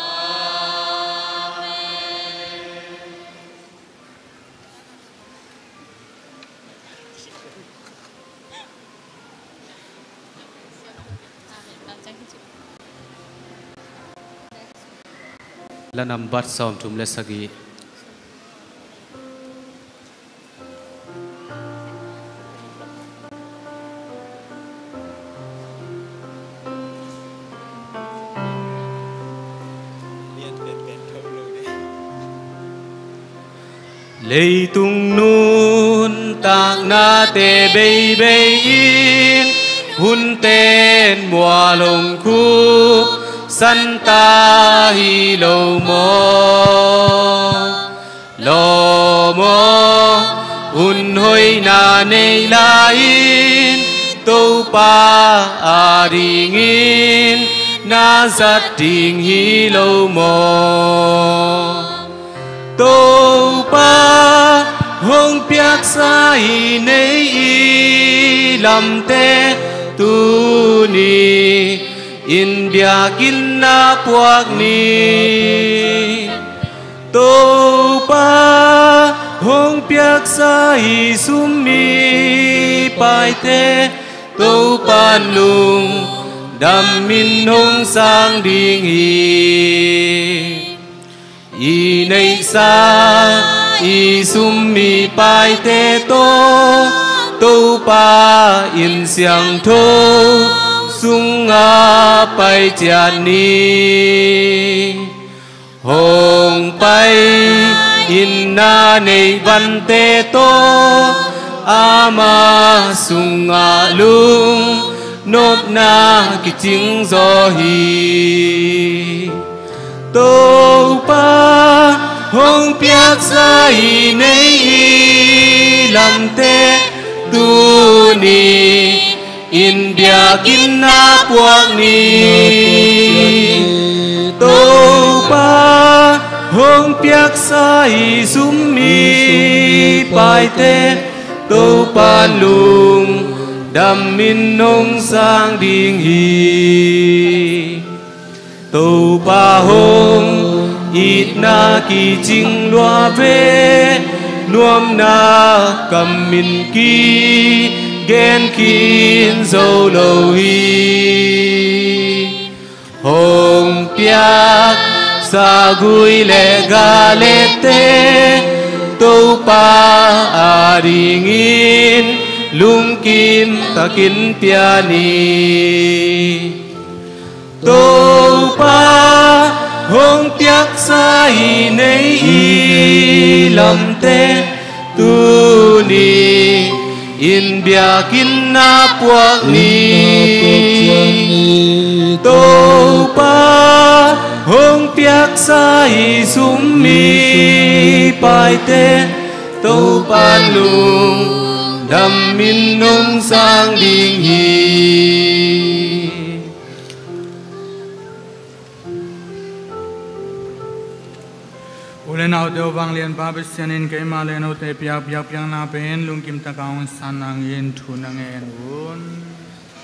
La nambat sawmthum le sagih. Leitung nuntaknate beibei in, hunten mual hong khupsan ta hi lo maw? Lawm aw, hun hoihna nei lai-in, Topa adingin na zat ding hi lo maw? Topa hong piaksa i neih i lamte tuni in biakinn ah puak ni. Topa hong piaksa i sum i paite Topa'n lungdamin hong sang ding hi. I neihsa i sum i paite tawh Topa inn siangtho sungah pai ciat ni. Hong pai in na neih vante tawh ama sungah lungnopna kicing zaw hi. Topa hong piaksa i neih i lamte tuni in biakinn ah puak ni. Topa hong piaksa i sum i paite Topa'n lungdamin hong sang ding hi. Topa hong itna kicing lua ve, nuamna kam in kigen khin zo lo hi. Hong piaksa gui le galette Topa adingin lungkim takin pia ni. Topa hong piaksa i neih i lamte tuni in biakinn ah puak ni. Topa hong piaksa i sum i paite Topa'n lungdamin hong sang ding hi. U le naute aw, vanglianpa Pasian in keima le note piak biakpiakna pen lungkim takin hong san nangin thu na ngen un.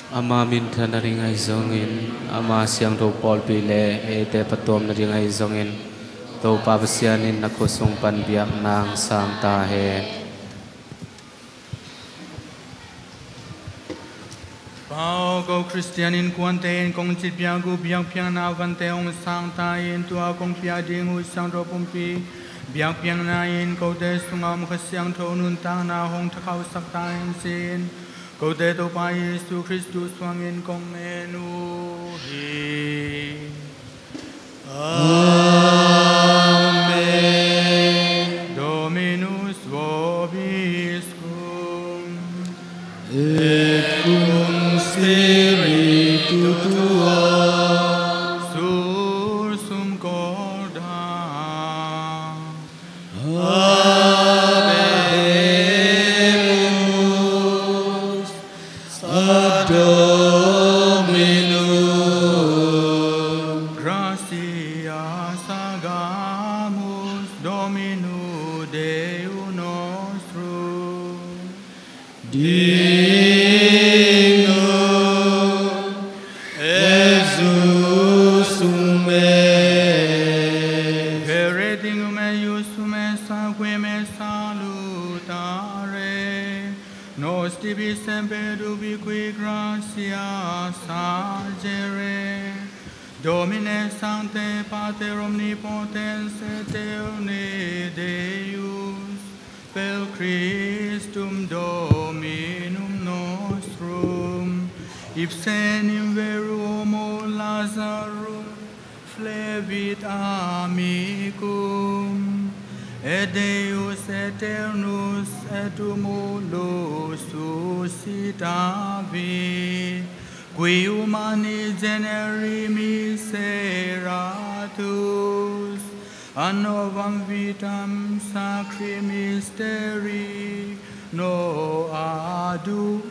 Ama minthan nading ahi zongin, ama siangtho pawlpi le eite phattuam nading ahi zongin, Topa Pasian in na khut sung pan biakna hong sang ta hen. Pa aw, ko Khristian innkuante in kong citpiak uh biakpiakna vante hong sang ta in, tua kong piak ding uh siangtho pumpi biakpiakna in kote sungah om Kha Siangtho nuntakna hong thakhausak ta hen ci-in kote Topa Jesu Khristu suangin kong ngen uh hi. Amen. Dominus vobiscum. Et cum spiritu tuo. Deus nostrum. Dignum exustum es. Per Dignum exustum es, a qui me salutare nos tibi semper dubique gratias agere, Domine sancte, Pater omnipotens et aeterni Deus, per Christum Dominum nostrum, ipse enim vero homo Lazarum flevit amicum, et Deus aeternus et humilus suscitavit, qui humani generi miseratus ad novum vitam sacri mysterii nos adducit.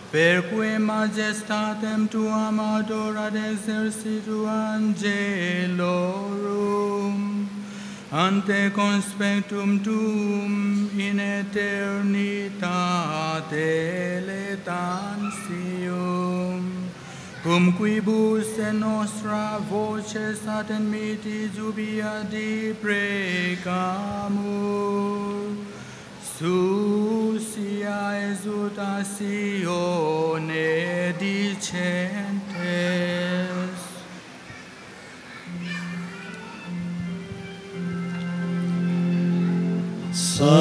Per quem majestatem tuam adorat exercitu angelorum ante conspectum tuum in aeternitate laetantiem, cum quibus et nostra voces ad admitti jubila deprecamur, sucia exultatione dicentes. Sanctus,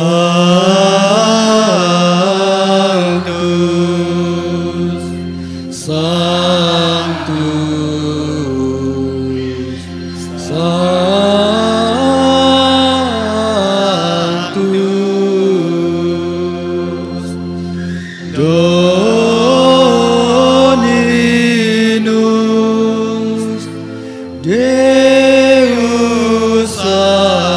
Sanctus, Sanctus, Dominus Deus Sabaoth,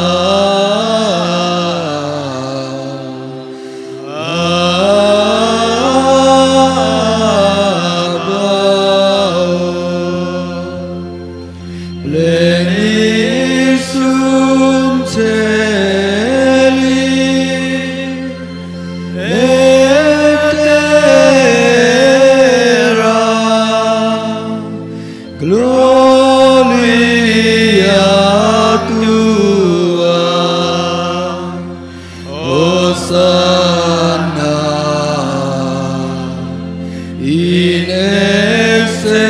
pleni sunt caeli et terra, gloria tua. Hosanna in excelsis.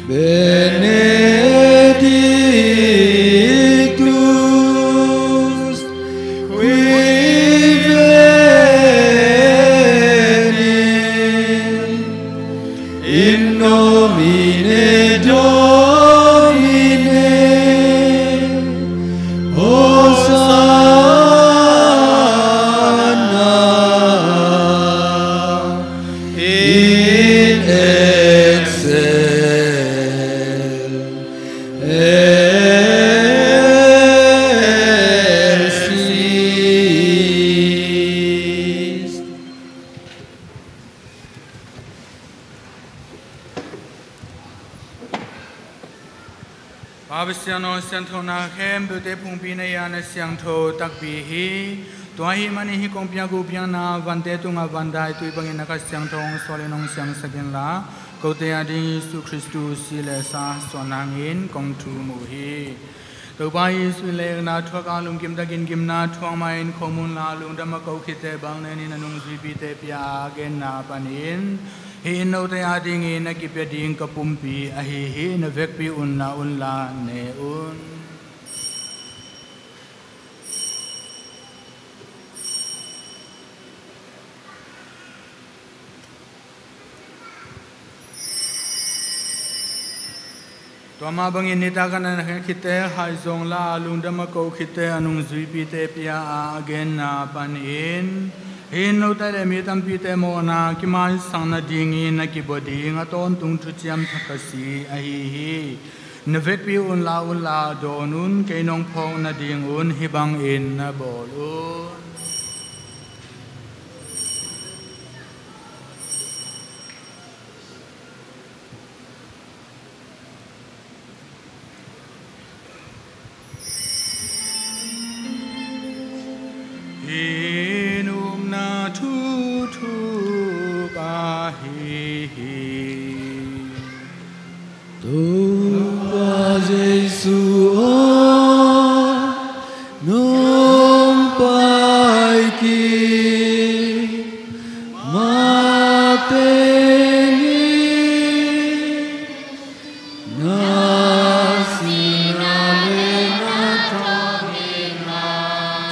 Benedictus qui venit in nomine Domini. Hosanna in excelsis. Pa Pasian aw, siangthona khempeuhte phungpi na hi a, na siangtho takpi hi. Tua ahih manin hih kong piak uh biakna vante tungah vandaitui bangin na Kha Siangtho hong sawl in hong siangsak inla, kote ading Jesu Khrist si le sa suahna hangin kong thum uh hi. Topa Jesu in lekna thuak a, lungkim takin gimna thuak ma-in, khawm unla lungdam a ko khitte bang nenin a nungzuipite pia a, a genna panin, hih in note adingin a kipia ding ka pumpi ahi hi, na vekpi unla unla ne un. Tua mah bangin nitak a na khitte haizawng la, lungdam a ko khitte a nungzuipite pia a, a genna panin, hih in note le mi tampite mawhna kimaisakna dingin a kibawl ding a tawntung thuciam thak Kha Si ahi hi. Na vekpi unla unla dawn un, kei nong phawk nadingun hih bangin na bawl un. hi hi. Topa Jesu aw, nong pai kik mateng in, na sihna le na thawhkikna,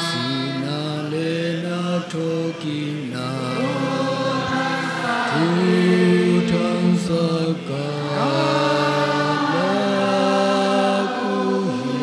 sihna le na thawhkikna thuthangsak ka lak uh hi.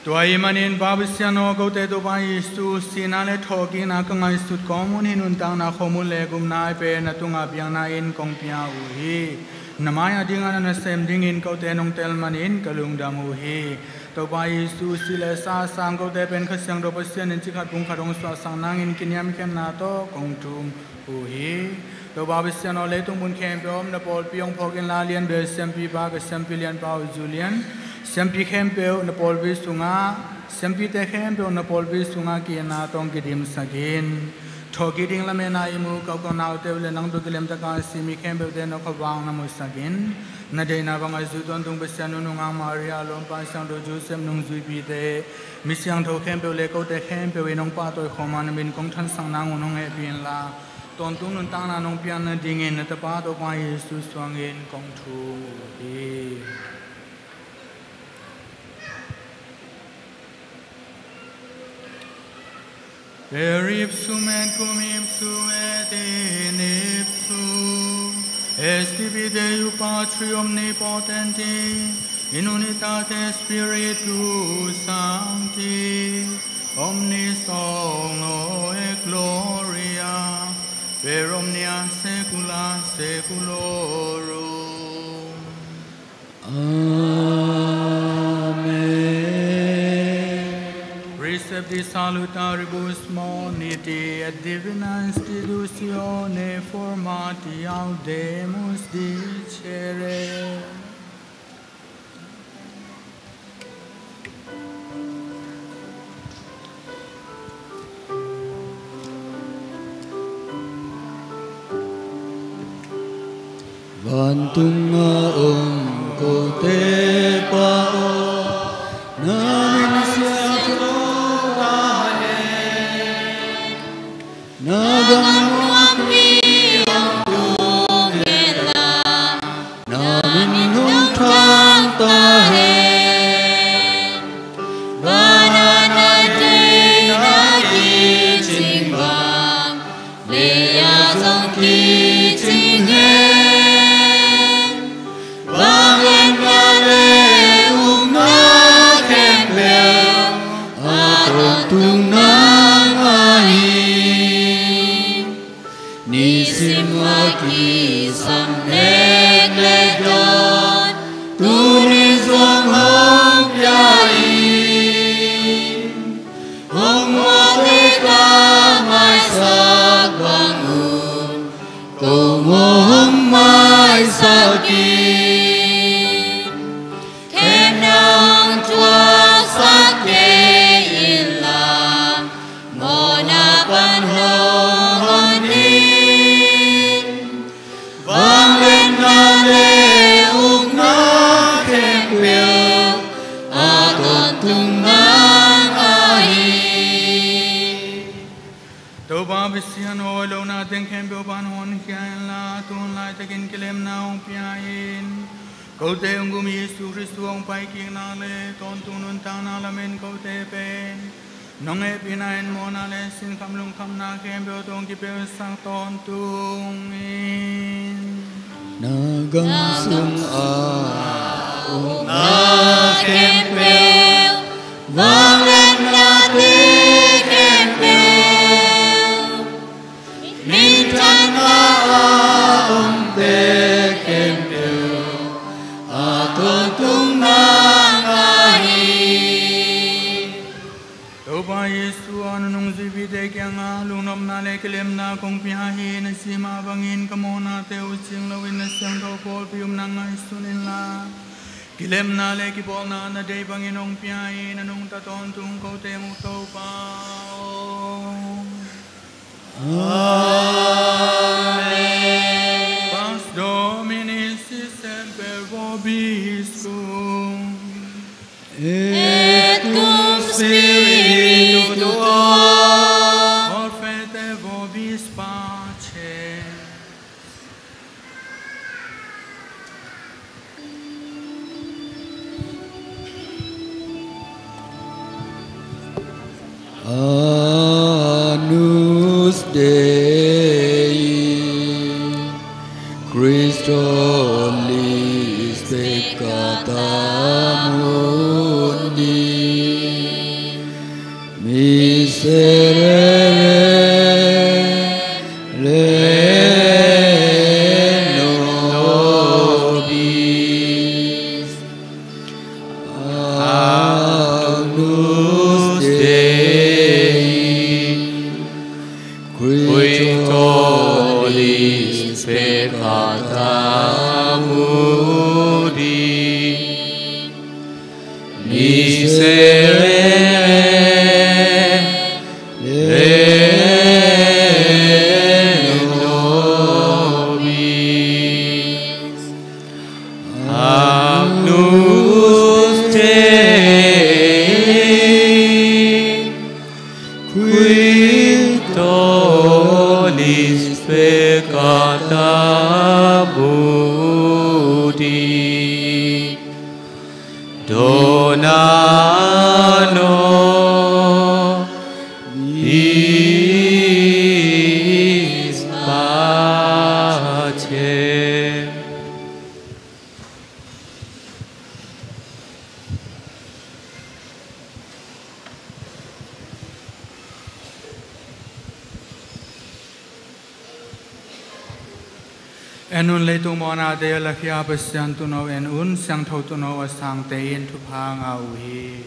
Tua ahih manin Pa Pasian aw, kote Topa Jesu sihna le thawhkikna ka ngaihsut kawm un, hih nuntakna, khomun le gupna a pen na tungah biakna-in kong pia uh hi. Na mai-ah ding a na nasem dingin kote nong tel manin ka lungdam uh hi. Topa Jesu, si le sa a sang kote pen Kha Siangtho Pasian in cikhat pumkhat hong suahsak nangin kiniamkhiatna tawh kong thum uh hi. Topa Pasian aw, leitung mun khempeuh a om na pawlpi hong phawk inla, lianbel siampipa ka siampi lianpa uh Julian, siampi khempeuh na pawlpi sungah, siampite khempeuh na pawlpi sungah ki-itna tawh hong kidimsak in. Thawhkik ding lametna i mu, ka u ka naute uh le nang tawh kilemtaka si mi khempeuhte na khuavak na musak in. Na deihna bangah zu tawntung Pasian nunung Ang Maria, lawmpa Siangtho Joseph nungzuipite, mi siangtho khempeuh le kote khempeuh in hong pahtawi khawm a, na min kong thansak nang un hong hehpih inla, tawntung nuntakna nong piak nadingin na Tapa Topa Jesu suangin kong thum uh hi. Per ipsum et cum ipsum et in ipsum. Est tibi Deo Patri omnipotenti, in unitate Spiritus Sancti, omnis honor et gloria per omnia saecula saeculorum. Amen. Recepti salutaribus moniti et divina institutione formati audemus dicere. Vantung a om kote Pa aw, na min siangtho ta hen. Na gam nuampi hong tung hen la, na min hong thang ta hen. Van a na deihna kicing bang, lei ah zong kicing hen. Vangliatna le ukna khempeuh a tawntung nang ahi. Nisim a kisam leklek dawn, tuni zong hong pia in. Hong muak le ka maisak bang un, ko maw hong maisak in. Khemna hong thuaksak kei inla, mawhna pan hong hon in. Vangliatna le ukna khempeuh a tawntung nang ahi. Topa Pasian aw, i lona teng khempeuh pan honkhia inla, tu hun laitakin kilemna hong pia in. Kote hong gum Jesu Khrist hong paikikna le tawntung nuntakna lamen kote pen nong hehpihna in mawhna le sinkham lungkhamna khempeuh tawh hong kipelsak tawntung in. Na gam sung a ukna khempeuh, vangliatnate khempeuh, minthanna a omte khempeuh a tawntung nang ahi. Topa Jesu aw, na nungzuipite kiangah lungnopna le kilemna kong pia hi. Na cih mah bangin ka mawhnate uh cing loin na siangtho pawlpi upna ngaihsun inla, kilemna le kipawlna na deih bangin hong pia in. Na nungta tawntung kote hong uk Topa aw. Amen. Pace. Agnus Dei, Christolis peccata mundi, miserere nobis. Agnus Dei, Christolis peccata mundi, miserere nobis. Agnus Dei, Christolis peccata mundi, dona nobis pace. En un, leitung mawhnate a lakhia Pasian tuuno en un, siangtho tuuno a sangte in thupha ngah uh hi.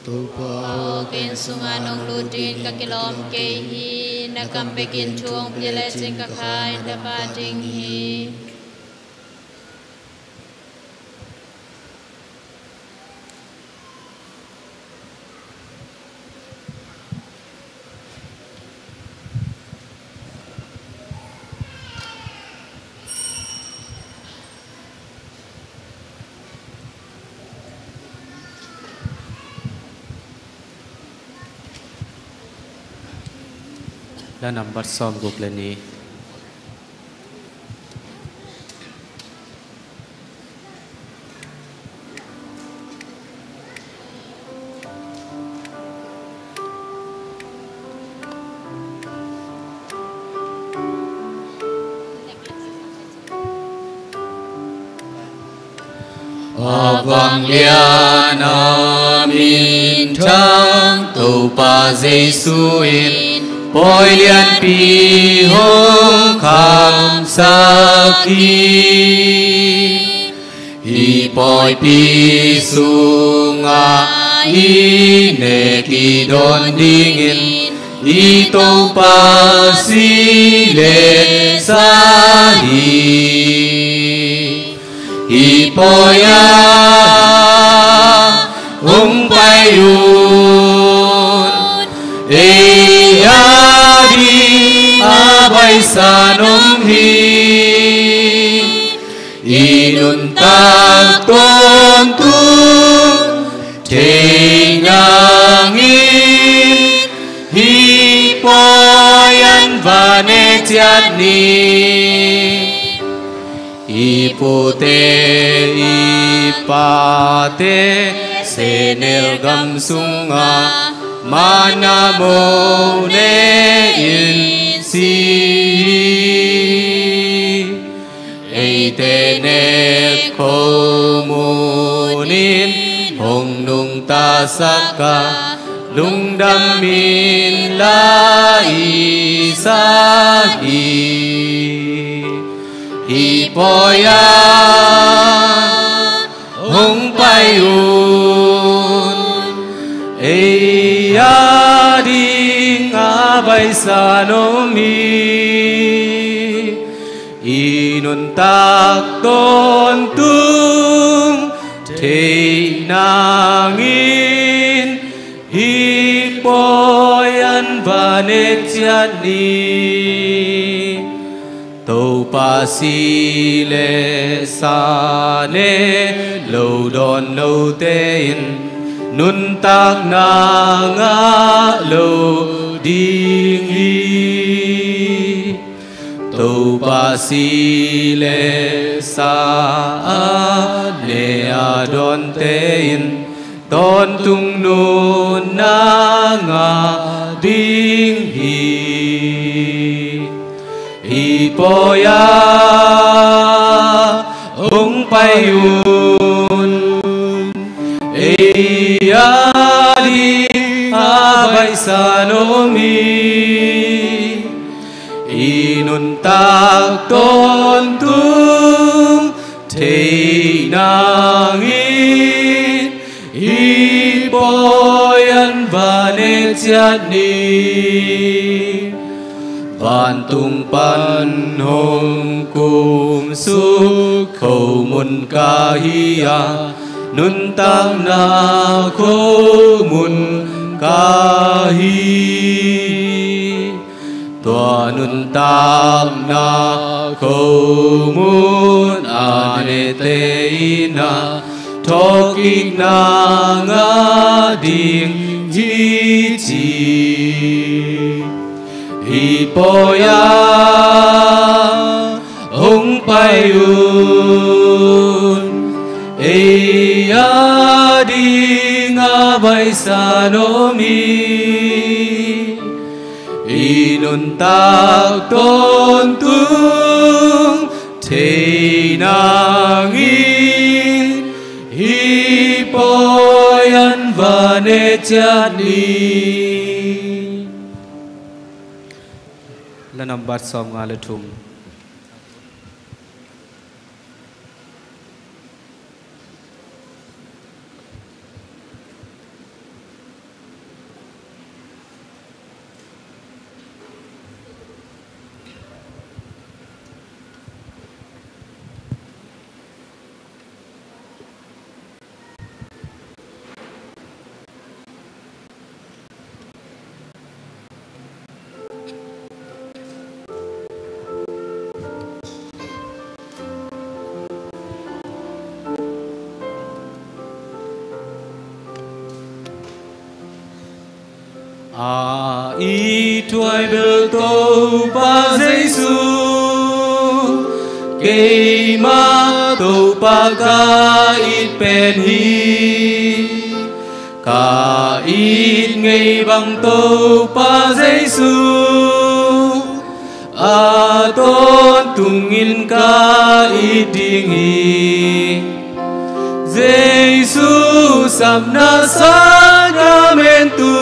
Topa aw, ka inn sungah nong lut dingin ka kilawm kei hi. Na kam bekin thu hong pia lecin ka kha in tapa ding hi. La nambat sawmguk le nih. A vanglian a minthang Topa Jesu in pawi lianpi hong khamsak hi. Hih pawipi sungah i nek i dawn dingin i Topa si le sa hi. Hih pawi-ah hong pai un, ei ading a baihsa om hi. I nuntak tawntung thei nangin hih pawi-ah va ne ciat ni. I pute i pate sehnel gam sungah manna mawh ne in si hi. Eite nek khomun in hong nungtasak a, lungdam in la i sa hi. Hih pawi-ah hong pai un, ei ading a baihsa om hi. I nuntak tawntung thei nangin hih pawi-ah va ne ciat ni. Topa si le sa ne lo dawn lote in nuntakna ngah lo ding hi. Topa si le sa a ne a dawnte in tawntung nunna ngah ding hi. Hih pawi-a hong pai un, ei a ding a baihsan om hi. I nuntak tawntung thei nangin hih pawi-ah va ne ciat ni. Vantung pan hong kumsuk khomun ka hi a, nuntakna khomun ka hi. Tua nuntakna khomun a nete in a thawhkikna ngah ding hi ci. Hih pawi-a hong pai un, ei a ding a baihsan om hi. I nuntak tawntung thei nangin hih pawi-ah va ne ciat ni. Lana nambat sawmnga le thum. A it huai bel Topa Jesu, keimah Topa ka it pen hi. Ka it ngei bang Topa Jesu a tawntungin ka it ding hi. Jesu sapna sakramentu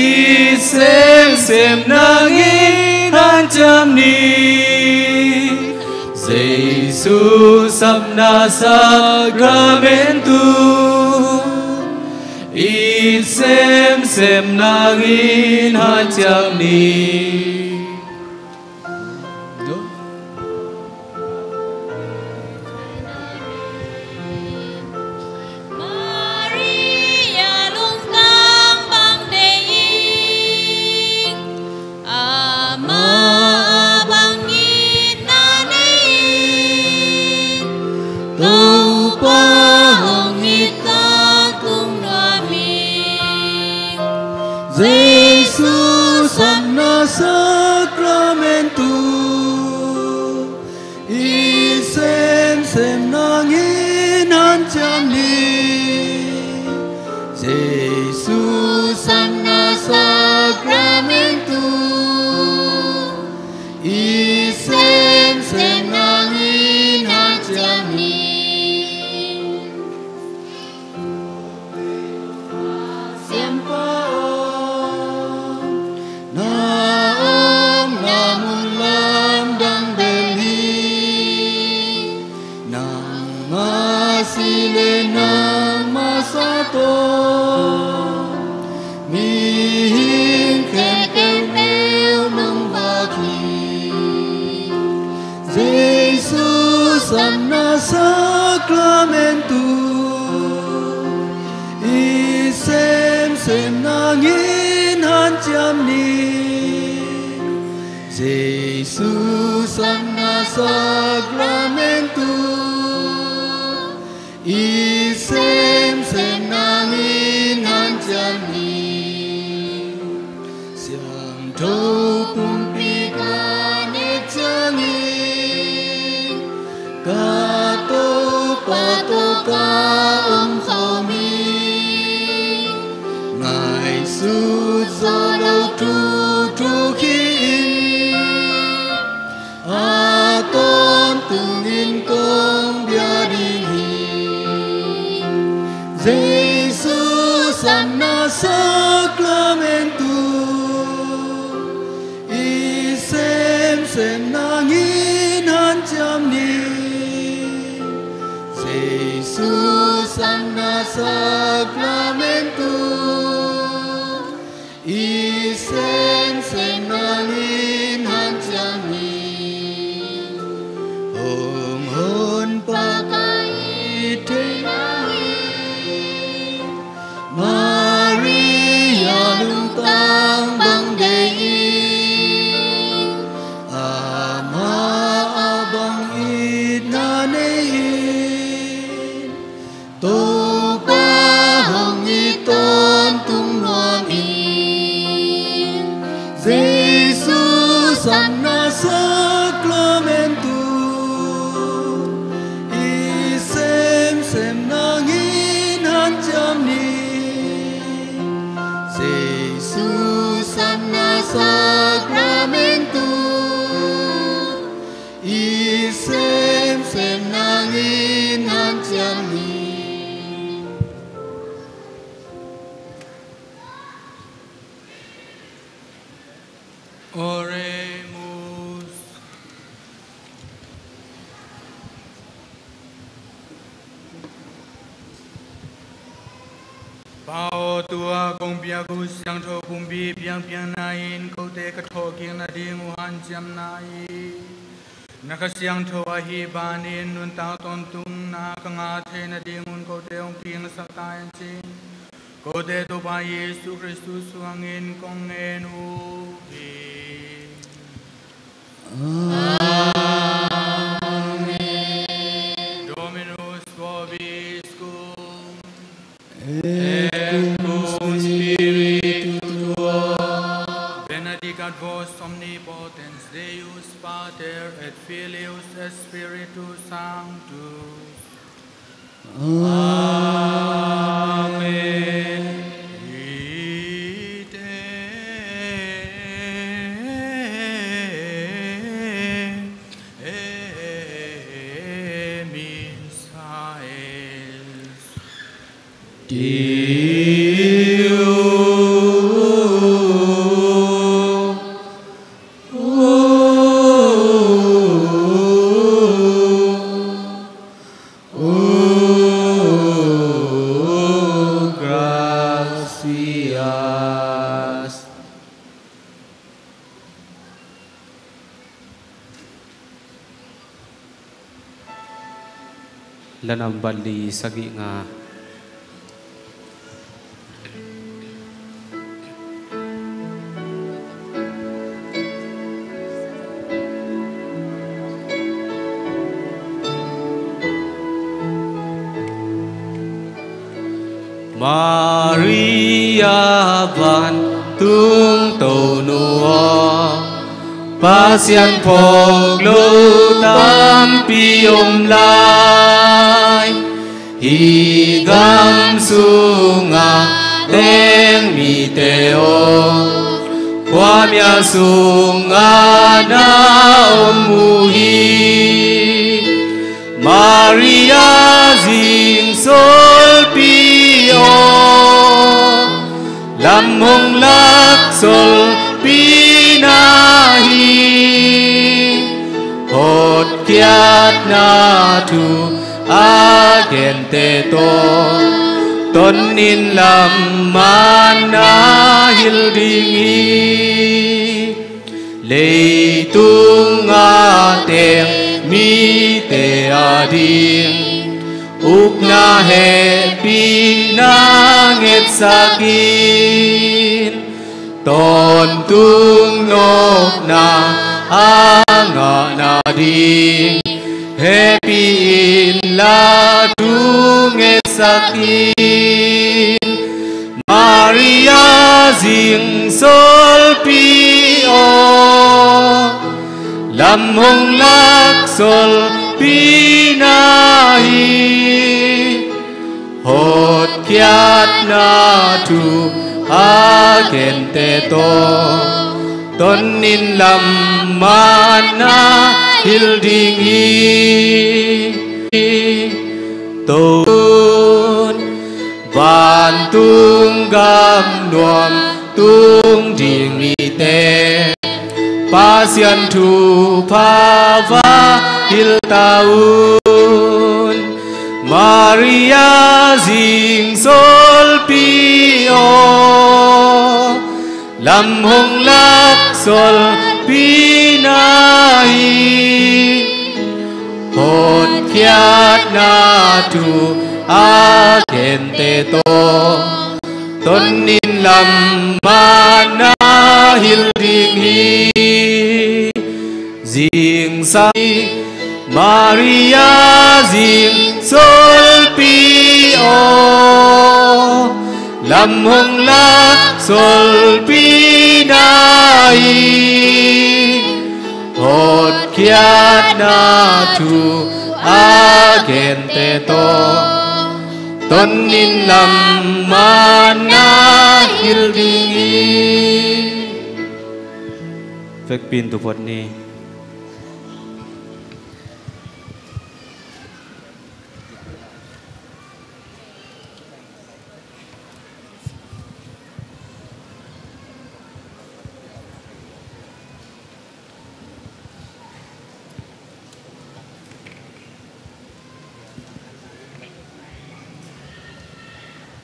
it semsem nangin hanciam ni. Jesu sapna sakramentu it semsem nangin hanciam ni. Maria lungtang bang deih ing, amah a bangin na nei ing. Topa hong it tawntung nuam ing. Jesu sapna sakramentu it semsem nangin hanciam ni. Jesu sapna sakramentu it semsem nangin hanciam ni. Siapa om na om na mun lamdang bel hi. Nangmah si le nangmah sa tawh mihing khempeuh nong vak hi. Jesu sapna sakramentu it semsem nangin hanciam ni. Jesu sapna sakramentu it semsem nangin hanciam ni. Tho pumpi ka neih ciangin ka Topa tawh ka om khawm hi. Ngaihsut zawh loh thuthu hi in, a tawntungin kong bia ding hi. Jesu Sanna Sakramentu i semsem nangin hanciam ni. Jesu Sanna Sakramentu i semsem nangin hanciam ni. Hong Honpa ka it theihna hi. Maria lungtang bang deih in, amah a bang itna nei in, Topa hong it tawntung nuam in. Jesu Sanna Sakramentu i semsem nangin hanciam ni. Jesu Sanna Sakramentu i semsem nangin hanciam ni. Oremus. Pa aw, tua kong piak uh siangtho pumpi biakpiakna in kote ka thawhkikna ding uh hanciam na hi. Na Kha Siangtho ahih manin nuntak tawntungna ka ngah theihna dingun kote hong kingsak ta in ci-in kote Topa Jesu Khrist suangin kong ngen uh hi. Amen. Dominus vobiscum. Et cum spiritu tuo. Benedicat vos omnipotens Deus, Pater et Filius et Spiritus Sanctus. Amen. Ite missa es. Diu. Gracias. Lanam bali sagih nga. Maria vantung tonu aw, Pasian phawk lo tampi om lai. Hih gam sungah teng mite aw, khuamial sungah na om uh hi. Maria zingsolpi aw, lam hong lak solpi na hi. Hotkhiatna thu a gente tawh ton in lam man na hilh ding hi. Leitung a teng mite ading ukna hehpihna ngetsak in, tawntung nawkna a ngah nading hehpih inla thu ngetsak in. Maria zingsolpi Lam hong lak solpi na hi. Hotkhiatna thu a kente tawh, tonin lam manna hilh ding hi. Topa vantung gam nuam tung ding mite, Pasian thupha va hilh ta un. Maria zing solpi aw, lam hong lak solpi na hi. Hotkhiatna thu a kente tawh, tonin lam manna hilh ding hi. Zingsang Maria zing solpi aw, lam hong lak solpi na hi. Hotkhiatna thu a kente tawh, tonin lam manna hilh ding hi. Vekpi in tu phot ni.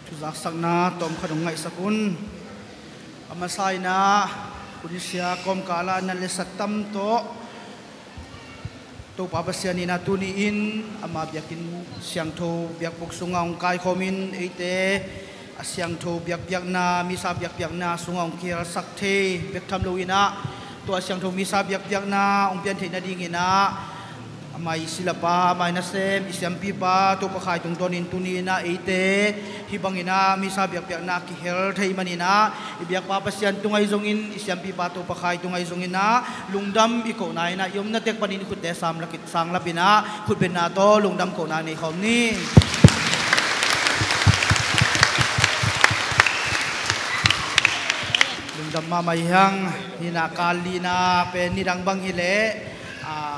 Thuzaksakna tawmkhat hong ngaihsak un. A masa in ah, hun sia kawmkal ah na letsat tam tawh Topa Pasian in ah tuni-in ama biakinn siangtho biakbuk sungah hong kaikhawmin eite a siangtho biakpiakna, misa biakpiakna sungah hong kihelsak thei bek tham loin ah, tua siangtho misa biakpiakna hong pian theih nadingin ah, ama i silapa, ama i nasem, i siampipa Topa Khai tungtawnin tuni-in ah eite hih bangin ah misa biakpiakna kihel thei manin ah, i biakpa Pasian tungah hi zongin, i siampipa Topa Khai tungah hi zongin ah, lungdam i kohna in ah, i omna tek panin i khutte sang lapin ah, khutbetna tawh lungdam kohna nei khawm ni. Lungdam mahmah hi hang. Hi in ah, kal lina pen nidang bang hi leh, a,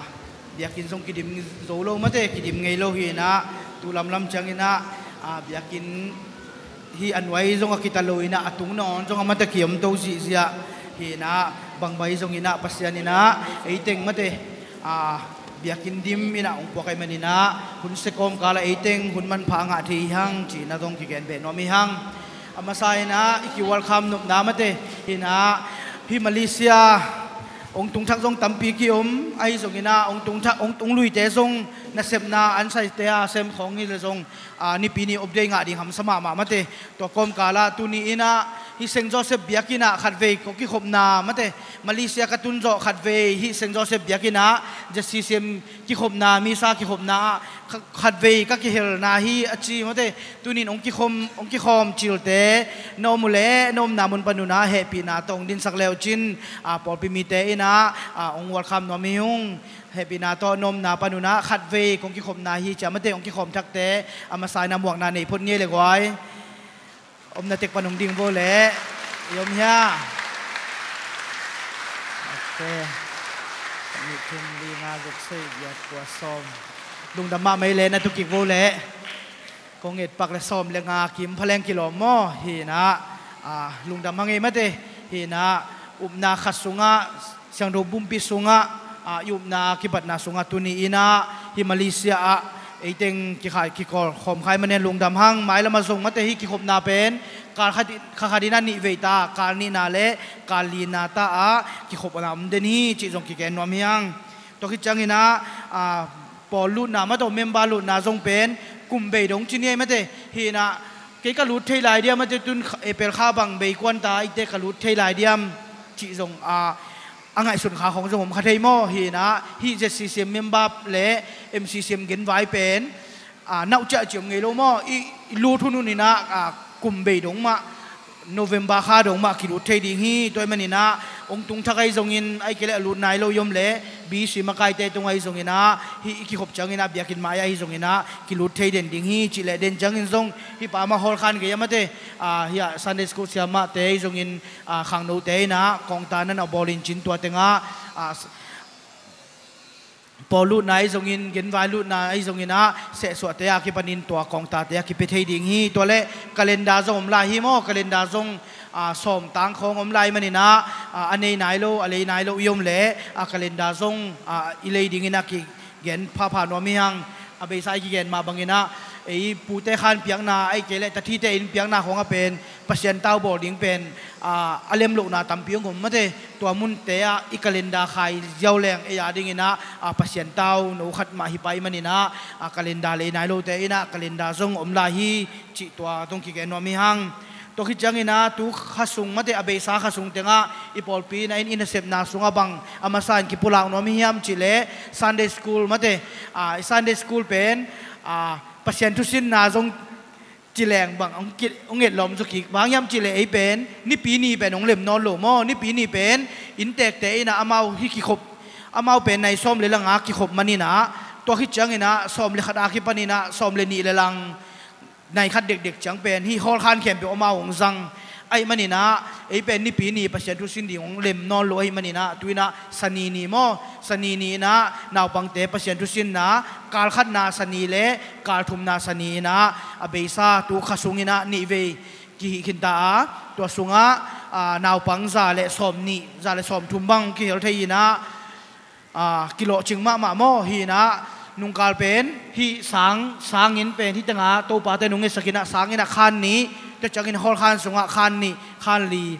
biakinn zong kidim zo lo mate, kidim ngei lo hi in ah, tu lamlam ciangin ah, a, biakinn hih a nuai zong a kita lo in ah, a tung nawn zong a mate kiom to zihziah hi in ah, bangbang hi zongin ah Pasian in ah ei teng mate, a, biakinn dim in ah hong puak ahih manin ah, hun sia kawmkal ah ei teng hun manpha a ngah thei hi hang cihna zong kigen beh nuam hi hang. A masa in ah i ki-welcome nopna mate hi in ah, hih Malaysia hong tung thak zong tampi ki-om, ahi zongin ah hong tung thak, hong tung luite zong nasepna an saite a sem khawng hi leh zong, a, Nipi ni off day ngah ding hamsa mahmah mate. Tua kawmkal ah tuni-in ah hih Saint Joseph biakinn ah khatvei kong kikhopna mate, Malaysia ka tun zawh khatvei hih Saint Joseph biakinn ah ZCCM kikhopna, misa kikhopna ah kha-, khatvei ka kihelna hi a ci mate. Tuni-in hong kikhom, hong kikhawm cilte na om uh leh, na omna mun panun ah hehpihna tawh hong dinsak le uh cin, a, pawlpi mite in ah, a, hong welcome nuam hi ung. Hehpihna tawh na omna panun ah khatvei kong kikhopna hi ci a mate, hong kikhawm thakte a masa in ah muakna nei phot ni ei le guai. Omna tek pan hong ding vo leh. I om hia? Ok. Nih, thum, li, nga, guk, sagih, giat, kua, sawm. Lungdam mahmah ei leh, na tu kik vo leh. Kong et pak leh sawm le nga kim phaleng kilawm maw? Hi in ah, a, lungdam hang ei mate. Hi in ah, upna khat sungah, siangtho pumpi sungah, a, i upna kibatna sungah tuni-in ah hih Malaysia ah ei teng kikhai kikawl khawm kha ahih manin lungdam hang. Mailam ah zong mate, hih kikhopna pen kal khat, kha khat in ah nih vei ta, kal nihna le kal lina ta ah kikhopna om den hi cih zong kigen nuam hi hang. Tua khit ciangin ah, a, pawl lutna mate, member lutna zong pen kum bei dong ci ni ei mate. Hi in ah, kei ka lut thei lai diam mate, tun kha-, April kha bang bei kuan ta, eite ka lut thei lai diam cih zong, a, a ngaihsun kha khawng zong om kha thei maw? Hi in ah, hih ZCCM member le MCCM genvai pen, a, nauh ciah ci om ngei lo maw? I, i lut hun hun in ah, a, kum bei dong mah, November kha dong mah kilut thei ding hi. Tua ahih manin ah hong tung thak ahi zongin, ahih kei leh a lut nai lo i om leh, B C makaite tungah ahi zongin ah, hih i kikhop ciangin ah biakinn mai-ah ahi zongin ah kilut thei den ding hi. Cih leh den ciangin zong hih pa mah hawlkhan gei a mate, ah, hih ah Sunday school siamahte ahi zongin, ah, khangnote in ah kawngta na na bawl in cin tua tengah, ah, pawl lutna ahi zongin, genvai lutna ahi zongin ah, sehsuahte a kipanin tua kawngtate a kipia thei ding hi. Tua leh calendar zong om lai hi maw, calendar zong, ah, sawm tang khawng om lai manin ah, ah, a nei nai lo, a lei nai lo i om leh, ah, calendar zong, ah, i lei dingin ah kigen phapha nuam hi hang. A beisa i kigen mah bangin ah, ei pute khan piakna, ahih kei leh tathite in piakna khawng a pen Pasian tau bawl ding pen, ah, a lemlohna tampi hong om mate. Tua munte ah i calendar khai ziau leng ei a dingin ah, ah, Pasian tau no khat mah hi pai manin ah, ah, calendar lei nai lote in ah calendar zong om lai hi, cih tua tawh kigen nuam hi hang. Tua khit ciangin ah tu kha sung mate, a beisa kha sung tengah i pawlpi in ah i nasepna sungah bang a masa in kipulak nuam hi hiam cih leh Sunday school mate, ah, i Sunday school pen, ah, Pasian thusinna zong ci leng bang hong ki, hong etlawm zaw kik. Bang hiam cih leh ei pen Nipi ni pen hong lem nawn lo maw. Nipi ni pen inntekte in ah amau hih kikhop, amau pen nai sawm le la nga kikhop manin ah, tua khit ciangin ah sawm le khat a kipanin ah sawm le nih le la nga, nai khat dekdek ciang pen hih hawlkhan khempeuh amau hong zang. Ahih manin ah ei pen Nipi ni Pasian thusin ding hong lem nawn lo ahih manin ah tu in ah Sani ni maw, Sani ni in ah naupangte Pasian thusinna, kal khatna Sani le kal thumna Sani in ah, a beisa tu kha sungin ah nih vei kihih khinta a, tua sungah, ah, naupang za le sawm nih, za le sawm thum bang kihel thei in ah, ah, kilawhcing mahmah maw. Hi in ah nungkal pen hih sang, sanginn pen hih tengah Topate nong ngetsak in ah sanginn ah khan nih, tua ciangin hawlkhan sungah khan nih, khan li.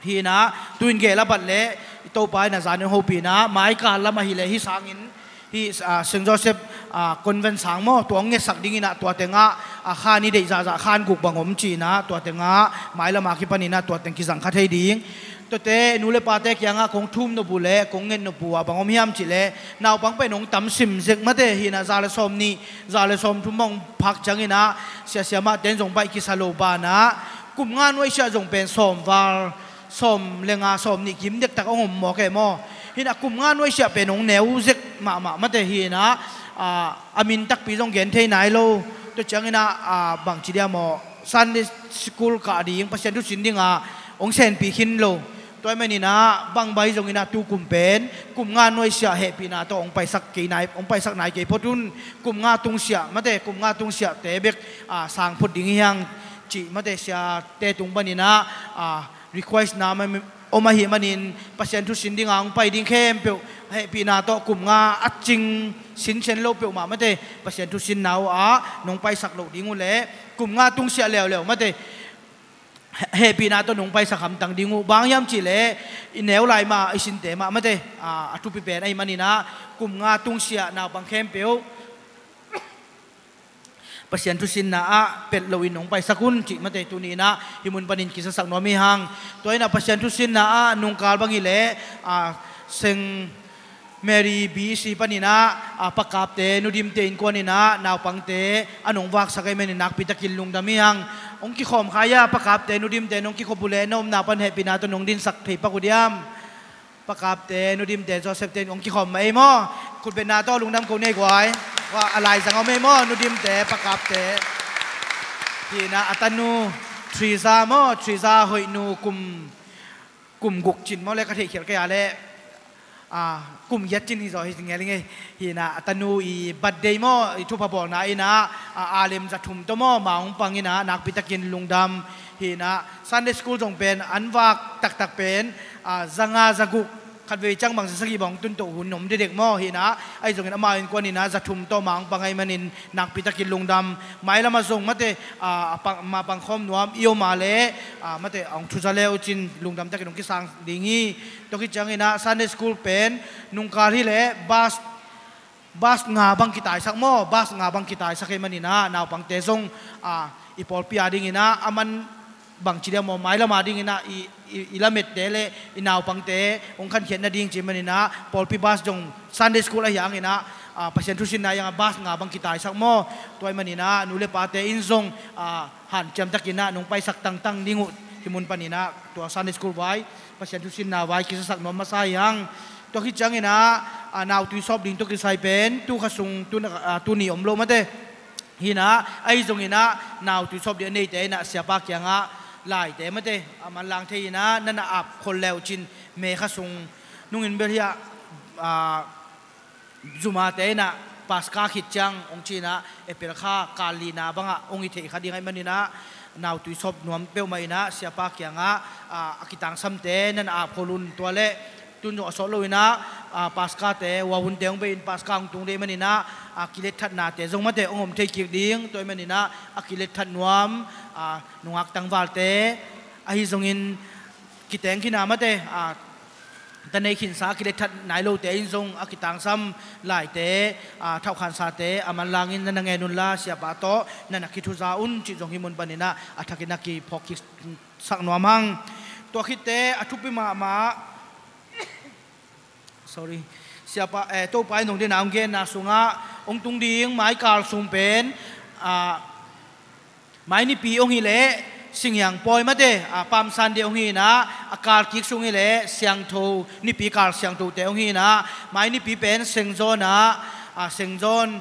Hi in ah tu-in gel a bat leh Topa in ah zan in hopih in ah mai kal lam ahih leh hih sanginn, hih, ah, Saint Joseph, ah, Convent sang maw, tua hong ngetsak dingin ah tua tengah, ah, khan i deih zahzah khan guk bang om ci in ah tua tengah mailam a kipanin ah tua teng kizang kha thei ding. Tuate nu le pate kiangah kong thum nop uh leh kong nget nop uh ah bang om hiam cih leh naupang pen hong tam sim zek mate. Hi in ah za le sawm nih, za le sawm thum bang hong phak ciangin ah sia siamahte in zong baih kisa lo banah kum nga nuaisiah zong pen sawm val, sawm le nga, sawm nih kim dektak hong om mawk e maw. Hi in ah kum nga nuaisiah pen hong neu zek mahmah mate. Hi in ah, ah, a min takpi zong gen thei nai lo. Tua ciangin ah, ah, bangci dia maw, Sunday school kah ding, Pasian thusin ding a hong senpih khin lo. Tua ahih manin ah bang bang hi zongin ah tu kum pen kum nga nuaisiah hehpihna tawh hong paisak kei nai, hong paisak nai kei phot un. Kum nga tungsiah mate, kum nga tungsiahte bek, ah, sang phot ding hi hang cih mate, siate tung panin ah, ah, request na ma, om ahih manin Pasian thusin ding a hong pai ding khempeuh hehpihna tawh kum nga a cing sinsen lo peuhmah mate, Pasian thusinna uh ah nong paisak loh ding uh leh kum nga tungsiah leuleu mate, he, hehpihna tawh nong paisak hamtang ding uh. Bang hiam cih leh i neu lai mah, i sinte mah mate, ah, a thupi pen ahih manin ah kum nga tungsiah naupang khempeuh Pasian thusinna ah pet loin nong paisak un cih mate, tuni in ah hih mun panin kizasak nuam hi hang. Tua in ah Pasian thusinna ah nungkal bang hi leh, ah, Saint Mary B C panin ah, ah, Pa Kapte, Nu Dimte innkuan in ah naupangte a nong vaksak ahih manin nakpi takin lungdam hi hang. Hong kikhawm kha ia, Pa Kapte, Nu Dimte nong kikhop uh leh na omna pan hehpihna tawh nong dinsak thei pak uh diam? Pa Kapte, Nu Dimte, Josephte in hong kikhawm mah ei maw. Khutbetna tawh lungdam ko ni ei guai. Wa, a laizang om ei maw, Nu Dimte, Pa Kapte. Hi in ah a tanu Theresa maw, Theresa Hoihnu kum, kum guk cin maw leh, ka theihkhialh kei a leh, ah, kum giat cin hi zaw hi ngel ing ei. Hi in ah a tanu i birthday maw, i thupha bawlna in ah, ah, a lem za thum tawh maw, ma hong pang in ah nakpi takin lungdam. Hi in ah Sunday school zong pen an vak taktak pen, ah, za nga za guk, khatvei ciang bang za sagih bang tun toh hun om dekdek maw. Hi in ah ahi zongin amau innkuan in ah za thum tawh ma hong pang ahih manin nakpi takin lungdam. Mailam ah zong mate, ah, a pang, ma pangkhawm nuam i om a leh, ah, mate, hong thuza le uh cin lungdam takin hong kisang ding hi. Tua khit ciangin ah Sunday school pen nungkal hi leh bus, bus nga bang kitaisak maw, bus nga bang kitaisak ahih manin ah naupangte zong, ah, i pawlpi a dingin ah a man bangci dia maw, mailam a dingin ah i, i, i lamette leh i naupangte hong khankhiat nading ci manin ah pawlpi bus zong Sunday school ahih hangin ah, ah, Pasian thusinna hih hangah bus nga bang kitaisak maw. Tua ahih manin ah nu le pate in zong, ah, hanciam takin ah nong paisak tangtang ding uh. Hih mun panin ah tua Sunday school vai, Pasian thusinna vai kizasak nuam masa hi hang. Tua khit ciangin ah, A, nautui sawp ding tawh kisai pen tu kha sung tu, a, tuni om lo mate. Hinah ahi zonginah nautui sawp ding a neite inah siapa kiangah laite mate, a manlang thei inah nana ap khol leu cin May kha sung nungin bel hiah, a, zumate inah Paska khit ciang hong cinah April kha kal lina bangah hong hi thei kha ding ahih maninah nautui sawp nuam peuhmah inah siapa kiangah, a, a kitangsamte nana ap khol un. Tua leh tun zong a sawt lo inah, a, Paskate, hua hunte hong bei in Paska hong tung ding ahih maninah, a, kilet thatnate zong mate hong om thei kik ding. Tua ahih maninah a kilet that nuam, a, nungak tangvalte ahi zongin kiteng khin a mate, a, ta nei khinsa a kilet that nai lote in zong a kitangsam laite, a, thauhkhansate a manlangin nana ngen unla siapa tawh nana kithuza un cih zong hih mun paninah a thakin a kiphawk kik sak nuam hang. Tua khitte a thupi mahmah, sorry, siapa, eh, Topa in hong dena hong genna sungah hong tung ding maikal sung pen, ah, mai nipi hong hi leh Singhiang pawi mate, ah, Palm Sunday hong hi inah, a kal kik sung hi leh siangtho nipi kal siangthote hong hi inah, mai nipi pen Saint John ah, ah, Saint John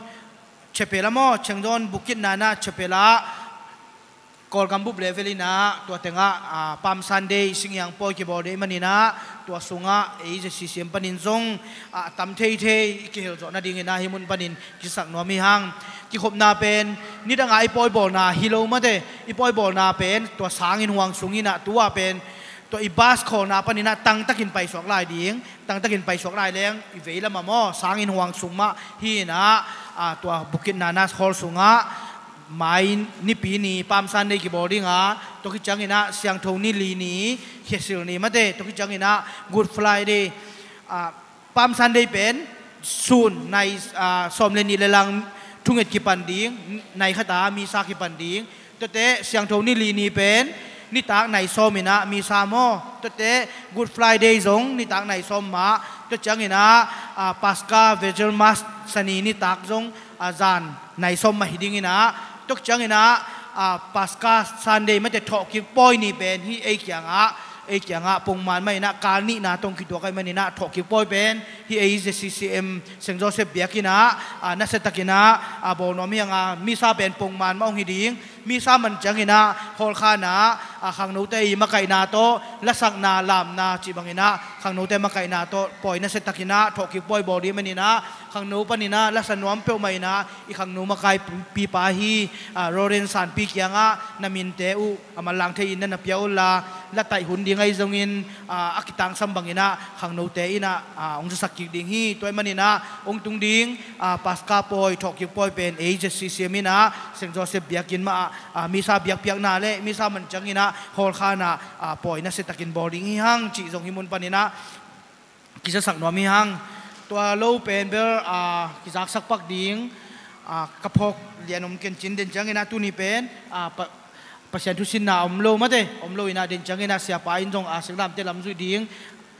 Chapel ah maw, Saint John Bukit Nana Chapel ah Kawlgam bup level inah tua tengah, a, Palm Sunday Singhiang pawi kibawl ding ahih maninah tua sungah ei ZCCM panin zong, a, tam theithei i kihel zawh nadinginah hih mun panin kisak nuam hi hang. Kikhopna pen nidangah i pawibawlna hi lo mate, i pawibawlna pen tua sangin huang sung inah tu-ah pen tua i bus khawlna paninah tangtakin paisuak lai ding, tangtakin paisuak lai leng i veilamah maw, sangin huang sung mah hi inah, a, tua Bukit Nana Hall sungah mai nipi ni Palm Sunday kibawl dinga, tua khit cianginah siangtho ni li ni, Khiasil ni mate, tua khit cianginah Good Friday, a, Palm Sunday pen sun nai, a, sawm le nih le lang thunget kipan ding, nai khata misa kipan ding. Tuate siangtho ni li ni pen nitak nai sawm inah misa maw. Tuate Good Friday zong nitak nai sawm mah. Tua cianginah, a, Paska Vigil Mass Sani nitak zong, a, zan nai sawm mah hi dinginah. Tua cianginah, a, Paska Sunday mate thawhkik pawi ni pen hih ei kiangah, ei kiangah pongman mah inah kal nihna tawh kituak ahih maninah thawhkik pawi pen hih ei ZCCM Saint Joseph biakinn ah, a, nasiatakinah, a, bawl nuam hi hang a, misa pen pongman mah hong hi ding. Misa man cianginah hall khanah, a, khangnote i makaihna tawh lasakna lamna cih banginah khangnote makaihna tawh pawi nasiatakinah thawhkik pawi bawl ding maninah khangno paninah lasa nuam peuhmah inah i khangno makaipipa hi, a, Roren Sanpi kiangah na minte uh a manlang thei in na na pia unla, la taih hun ding ahi zongin, a, a kitangsam banginah khangnote inah, a, hong zasak kik ding hi. Tua ahih maninah hong tung ding, a, Paska pawi thawhkik pawi pen ei ZCCM inah Saint Joseph biakinn mah ah, a, misa biakpiakna le misa man cianginah hall khanah, a, pawi nasiatakin bawl ding hi hang cih zong hih mun paninah kizasak nuam hi hang. Tua lo pen bel, a, kizaksak pak ding, a, ka phawk lian om kencin den cianginah tuni pen, a, pa, Pasian thusinna om lo mate, om lo inah den cianginah siapa in zong, a, singlamte lam zuih ding,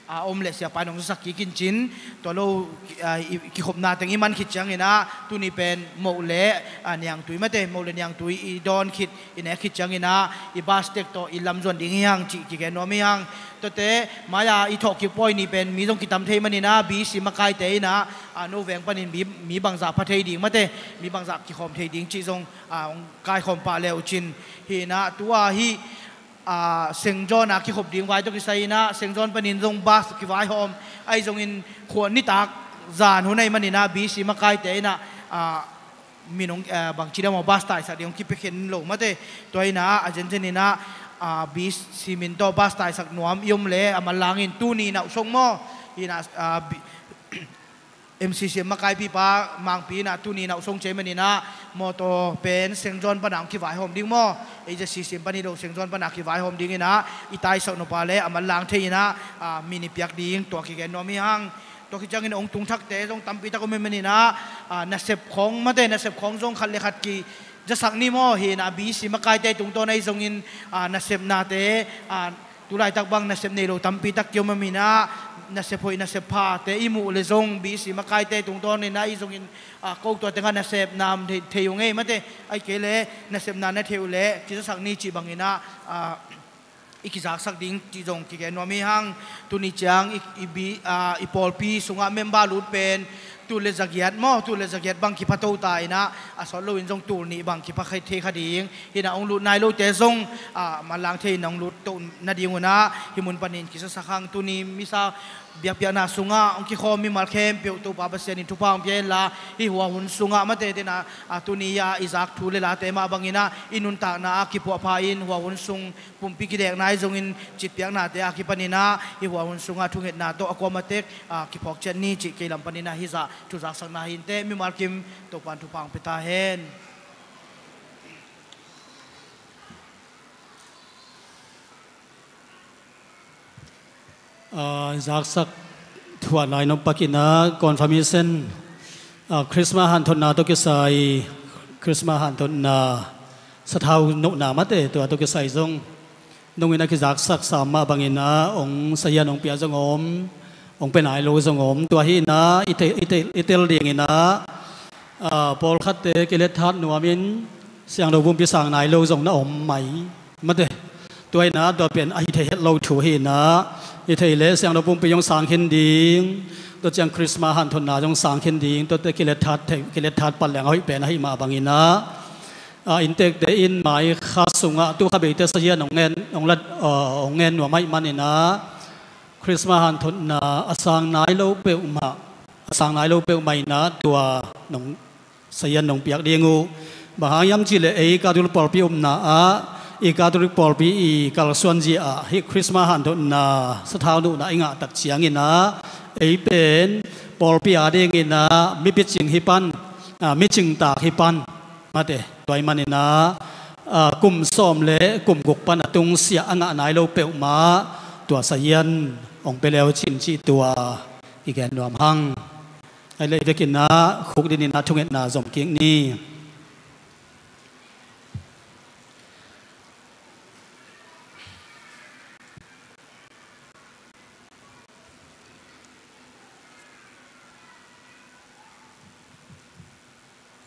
a, om leh siapa in hong zasak kik incin. Tua lo, a, i, kikhopna teng i man khit cianginah tuni pen moh le, a, niangtui mate, moh le niangtui i dawn khit i nek khit cianginah i bus tek tawh i lam zuan ding hi hang cih kigen nuam hi hang. Tuate mai-a i thawhkik pawi ni pen mi zong kitam thei maninah BC makaite inah, a, no veng panin mi, mi bangzah pha thei ding mate, mi bangzah kikhawm thei ding cih zong, a, hong kaikhawm pah le uh cin. Hi inah tu-a hih, a, Saint John a kikhop ding vai tawh kisai inah Saint John panin zong bus kivaihawm ahi zongin khua nitak zan hun ahih maninah BC makaite inah, a, min hong, eh, bangci dam aw bus taisak ding hong kipia khin lo mate. Tua inah a zenzen inah, a, BC min tawh bus taisak nuam i om le a manlangin tuni nauhsong maw? Inah, a, bi-, MCCM makaipipa Mangpi inah tuni nauhsong cei maninah mawtaw pen Saint John pana hong kivaihawm ding maw? Ei ZCCM pan hi lo Saint John pana kivaihawm dinginah i taisak nop a le a manlang thei inah, a, min i piak ding tua kigen nuam hi hang. Tua khit ciangin hong tung thakte zong tampi tak om hi maninah, a, nasep khawng mate, nasep khawng zong khat le khat kizasak ni maw? Hi inah BC makaite tungtawn ahi zongin, a, nasepnate, a, tu laitak bang nasep nei lo tampi tak kiom a maninah nasep hoih nasep phate i muh le zong BC makaite tungtawn inah ahi zongin, a, ko tua tengah nasepna om thei, thei uh ngei mate, ahih kei le nasepna na thei uh leh kizasak ni cih banginah, a, i kizaksak ding cih zong kigen nuam hi hang. Tuni ciang i, i, bi, a, i pawlpi sungah member lut pen tul le zagiat maw, tul le zagiat bang kipha to ta inah, a sawt loin zong tul nih bang kipha khai thei kha ding. Hinah hong lut nai lote zong, a, manlang thei in hong lut to nading unah hih mun panin kisasak hang. Tuni misa biakpiakna sungah hong kikhawm mimal khempeuh Topa Pasian in thupha hong pia inla, hih hua hun sungah mate tenah, a, tuni a i zak thu le late mah banginah i nuntakna a kipuahpha in hua hun sung pumpi kidekna i zongin citpiaknate a kipaninah hih hua hun sungah thungetna tawh a kuamatek, a, kiphawk ciat ni cih kei lam paninah hih zah thu zaksakna hi inteh. Mimal kim Topa in thupha hong pia ta hen. A, zaksak thuah lai nop pakinah confirmation, a, Christmas hanthotna tawh kisai, Christmas hanthotna sathau nuhna mate tua tawh kisai zong nungin a kizaksak sam mah banginah hong sahian hong pia zong om, hong pia nai lo zong om. Tua hinah i te, i te, i tel dinginah, a, pawlkhatte kilet that nuamin siangtho pumpi sang nai lo zong na om mai. Mate, tua inah tua pen a hi thei het lo thu hinah, hi thei le siangtho pumpi zong sang khin ding, tua ciang Christmas hanthotna zong sang khin ding, tuate kilet that thei, kilet that pat leng a hoih pen ahi mah banginah, a, inntekte in mai kha sungah tu kha beite sahian hong ngen, hong lat, a, hong ngen nuam ahih maninah Christmas hanthotna a sang nai lo peuhmah, a sang nai lo peuhmah inah tua nong sahian nong piak ding uh. Bang hang hiam cihleh ei Catholic pawlpi upna ah, i Catholic pawlpi i kalsuanzia ah hih Christmas hanthotna sathau nuhna i ngah tak cianginah ei pen pawlpi a dinginah mi picing hi pan, a, mi cingtak hi pan. Mate, tua ahih maninah, a, kum sawm le kum guk pan a tungsiah a ngah nai lo peuhmah tua sahian hong pia leu cin cih tua i gen nuam hang. Ahi leh i vekinah khukdin inah thungetna zom kik ni.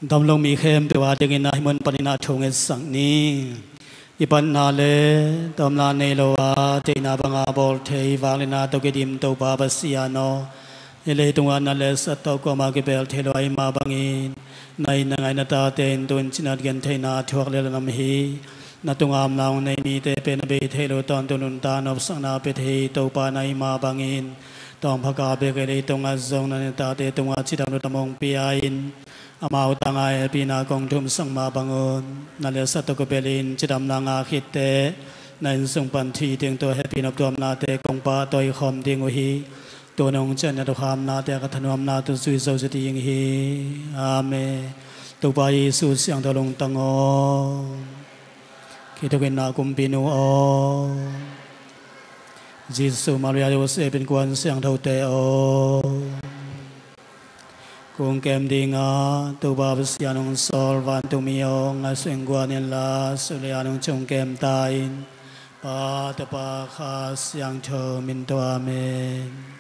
Dam lo mi khempeuh a dingin a hih mun panin a thu ngetsak ni. Kipatna le tawmna nei lo a, theihna banga bawl thei, vakleina tawh kidim Topa Pasian aw, hih leitung a na letsat tawh kuamah kibel thei lo ahih mah bangin, na itna ngaih na tate in tu-in cinat gentheihna thuak lel a om hi. Na tungah omna hong nei mite pen a bei theih loh tawntung nuntak nopsakna pia thei Topa na hih mah bangin, tawmkhat bek hih leitung ah zong na tate tungah cidam lungdam hong pia in, amau tangah hehpihna kong thumsak mah bangun, na letsat tawh kibelin cidamna ngah khit teh, na inn sung pan thih ding tawh hehpih noptuamnate kong pahtawi khawm ding uh hi. Tuni hong ciah na thukham nate a ka thanuamna tawh zui zo zaw ding hi. Amen. Topa Jesu siangtho lungtang aw. Khitui in na kumpinu aw. Jesu, Maria, Joseph, innkuan siangthote aw. Kong kem dingah Topa Pasian hong sawl vantung mi aw, ngaihsun guan inla, sulian hong cium kem ta in. Pa, Tapa, Kha Siangtho min tawh, amen.